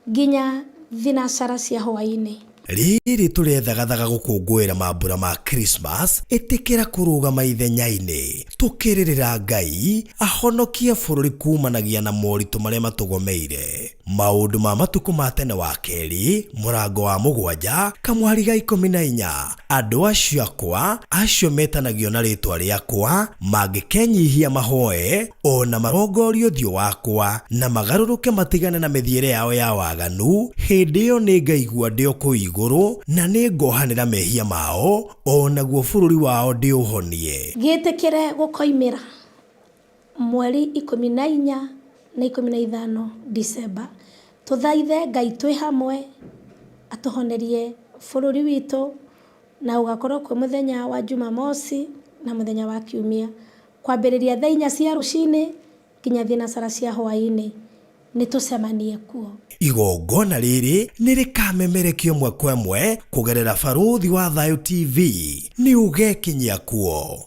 nginya 3 cia hwaĩ-inĩ. Rĩrĩ tũrethagathaga gũkũngũĩra mambura ma Christmas, ĩtĩkĩra kũrũgama ithenya-inĩ tũkĩrĩrĩra Ngai ahonokie bũrũri kumanagia na moritũ marĩa matũgomeire. Maũndũ ma matukũ ma tene wa kerĩ mũrango wa 7 kamwari ga 14. Andũ acio akwa acio metanagio na rĩtwa rĩakwa mangĩkenyihia mahoe o na marongorie ũthiũ wakwa na magarũrũke matigane na mĩthiĩre yao ya waganu, hĩndĩ ĩyo nĩngaigua ndĩ o kũu igũrũ na nĩngohanĩra mehia mao o naguo bũrũri wao ndĩũhonie. Gĩtĩkĩre gũkoimĩra mweri 14 na 15 Disemba. Tũthaithe Ngai twĩ hamwe atũhonerie bũrũri witũ na ũgakorwo kwĩ mũthenya wa Jumamosi na mũthenya wa Kiumia kwambĩrĩria thaa 4 cia rũcinĩ nginya 3 cia hwaĩ-inĩ. Nĩ tũcemanie kuo. Igongona rĩrĩ nĩ rĩkamemerekio ĩmwe kwa ĩmwe kũgerera Barũthi wa Thayũ TV. Nĩ ũgekinyia kuo.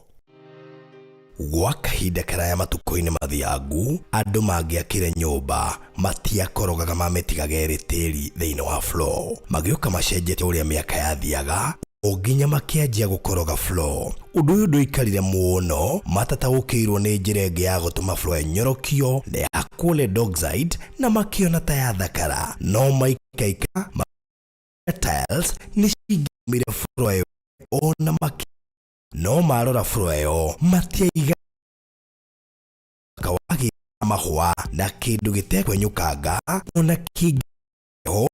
Gwa kahinda karaya matukũ-inĩ mathiangu, andũ mangĩakire nyũmba matiakorogaga mamĩtigaga ĩrĩ tĩri thĩinĩ wa floor. Magĩũka macenjetie ũrĩa mĩaka yathiaga o nginya makĩanjia gũkoroga floor. Ũndũ ũyũ ndũikarire mũno, matataũkĩirwo nĩ njĩra ĩngĩ ya gũtũma floor ĩnyorokio na yakwo lead oxide na makĩona ta yathakara. No maikaika tiles nĩ cingĩaumire floor ĩyo ona makĩ no marora floor ĩyo matiaiga kawagi mahũa na kĩndũ gĩtekwenyũkanga ona kĩngĩho.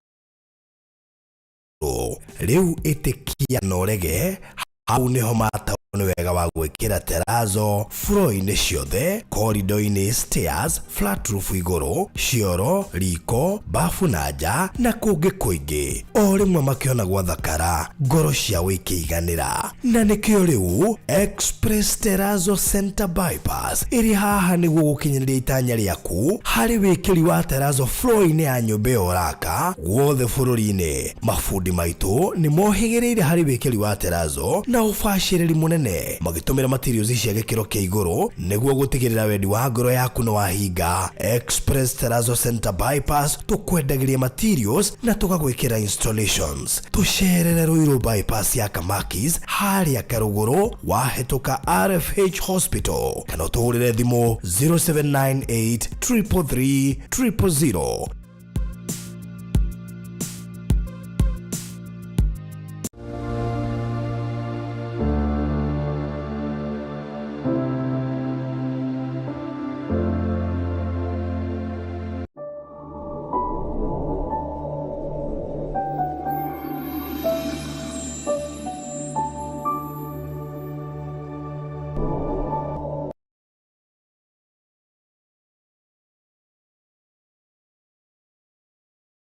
Rĩu ĩtĩkia na ũrege, hau nĩho mataũkĩirwo nĩ wega wa gwĩkĩra terrazzo floor-inĩ ciothe, corridor-inĩ, stairs, flat roof igũrũ, cioro, riko, bafu na nja na kũngĩ kũingĩ. O rĩmwe makĩona gwathakara, ngoro ciao ikĩiganĩra. Na nĩkĩo rĩu Express Terrazzo Center Bypass ĩrĩ haha nĩguo gũkinyanĩria itanya rĩaku harĩ wĩkĩri wa terrazzo floor-inĩ ya nyũmba ĩyo ũraka guothe bũrũri-inĩ. Mabundi maitũ nĩ mohĩgĩrĩire harĩ wĩkĩri wa terrazzo na ũbacĩrĩri mũnene magĩtũmĩra materials cia gĩkĩro kĩa igũrũ nĩguo gũtigĩrĩra wendi wa ngoro yaku nĩ wahinga. Express Terrazzo Center Bypass tũkwendagĩria materials na tũgagwĩkĩra installations. Tũcerere Ruiru Bypass ya Kamakis harĩa Karũgũrũ wahĩtũka RFH Hospital kana ũtũhũrĩre thimũ 0798 333 000.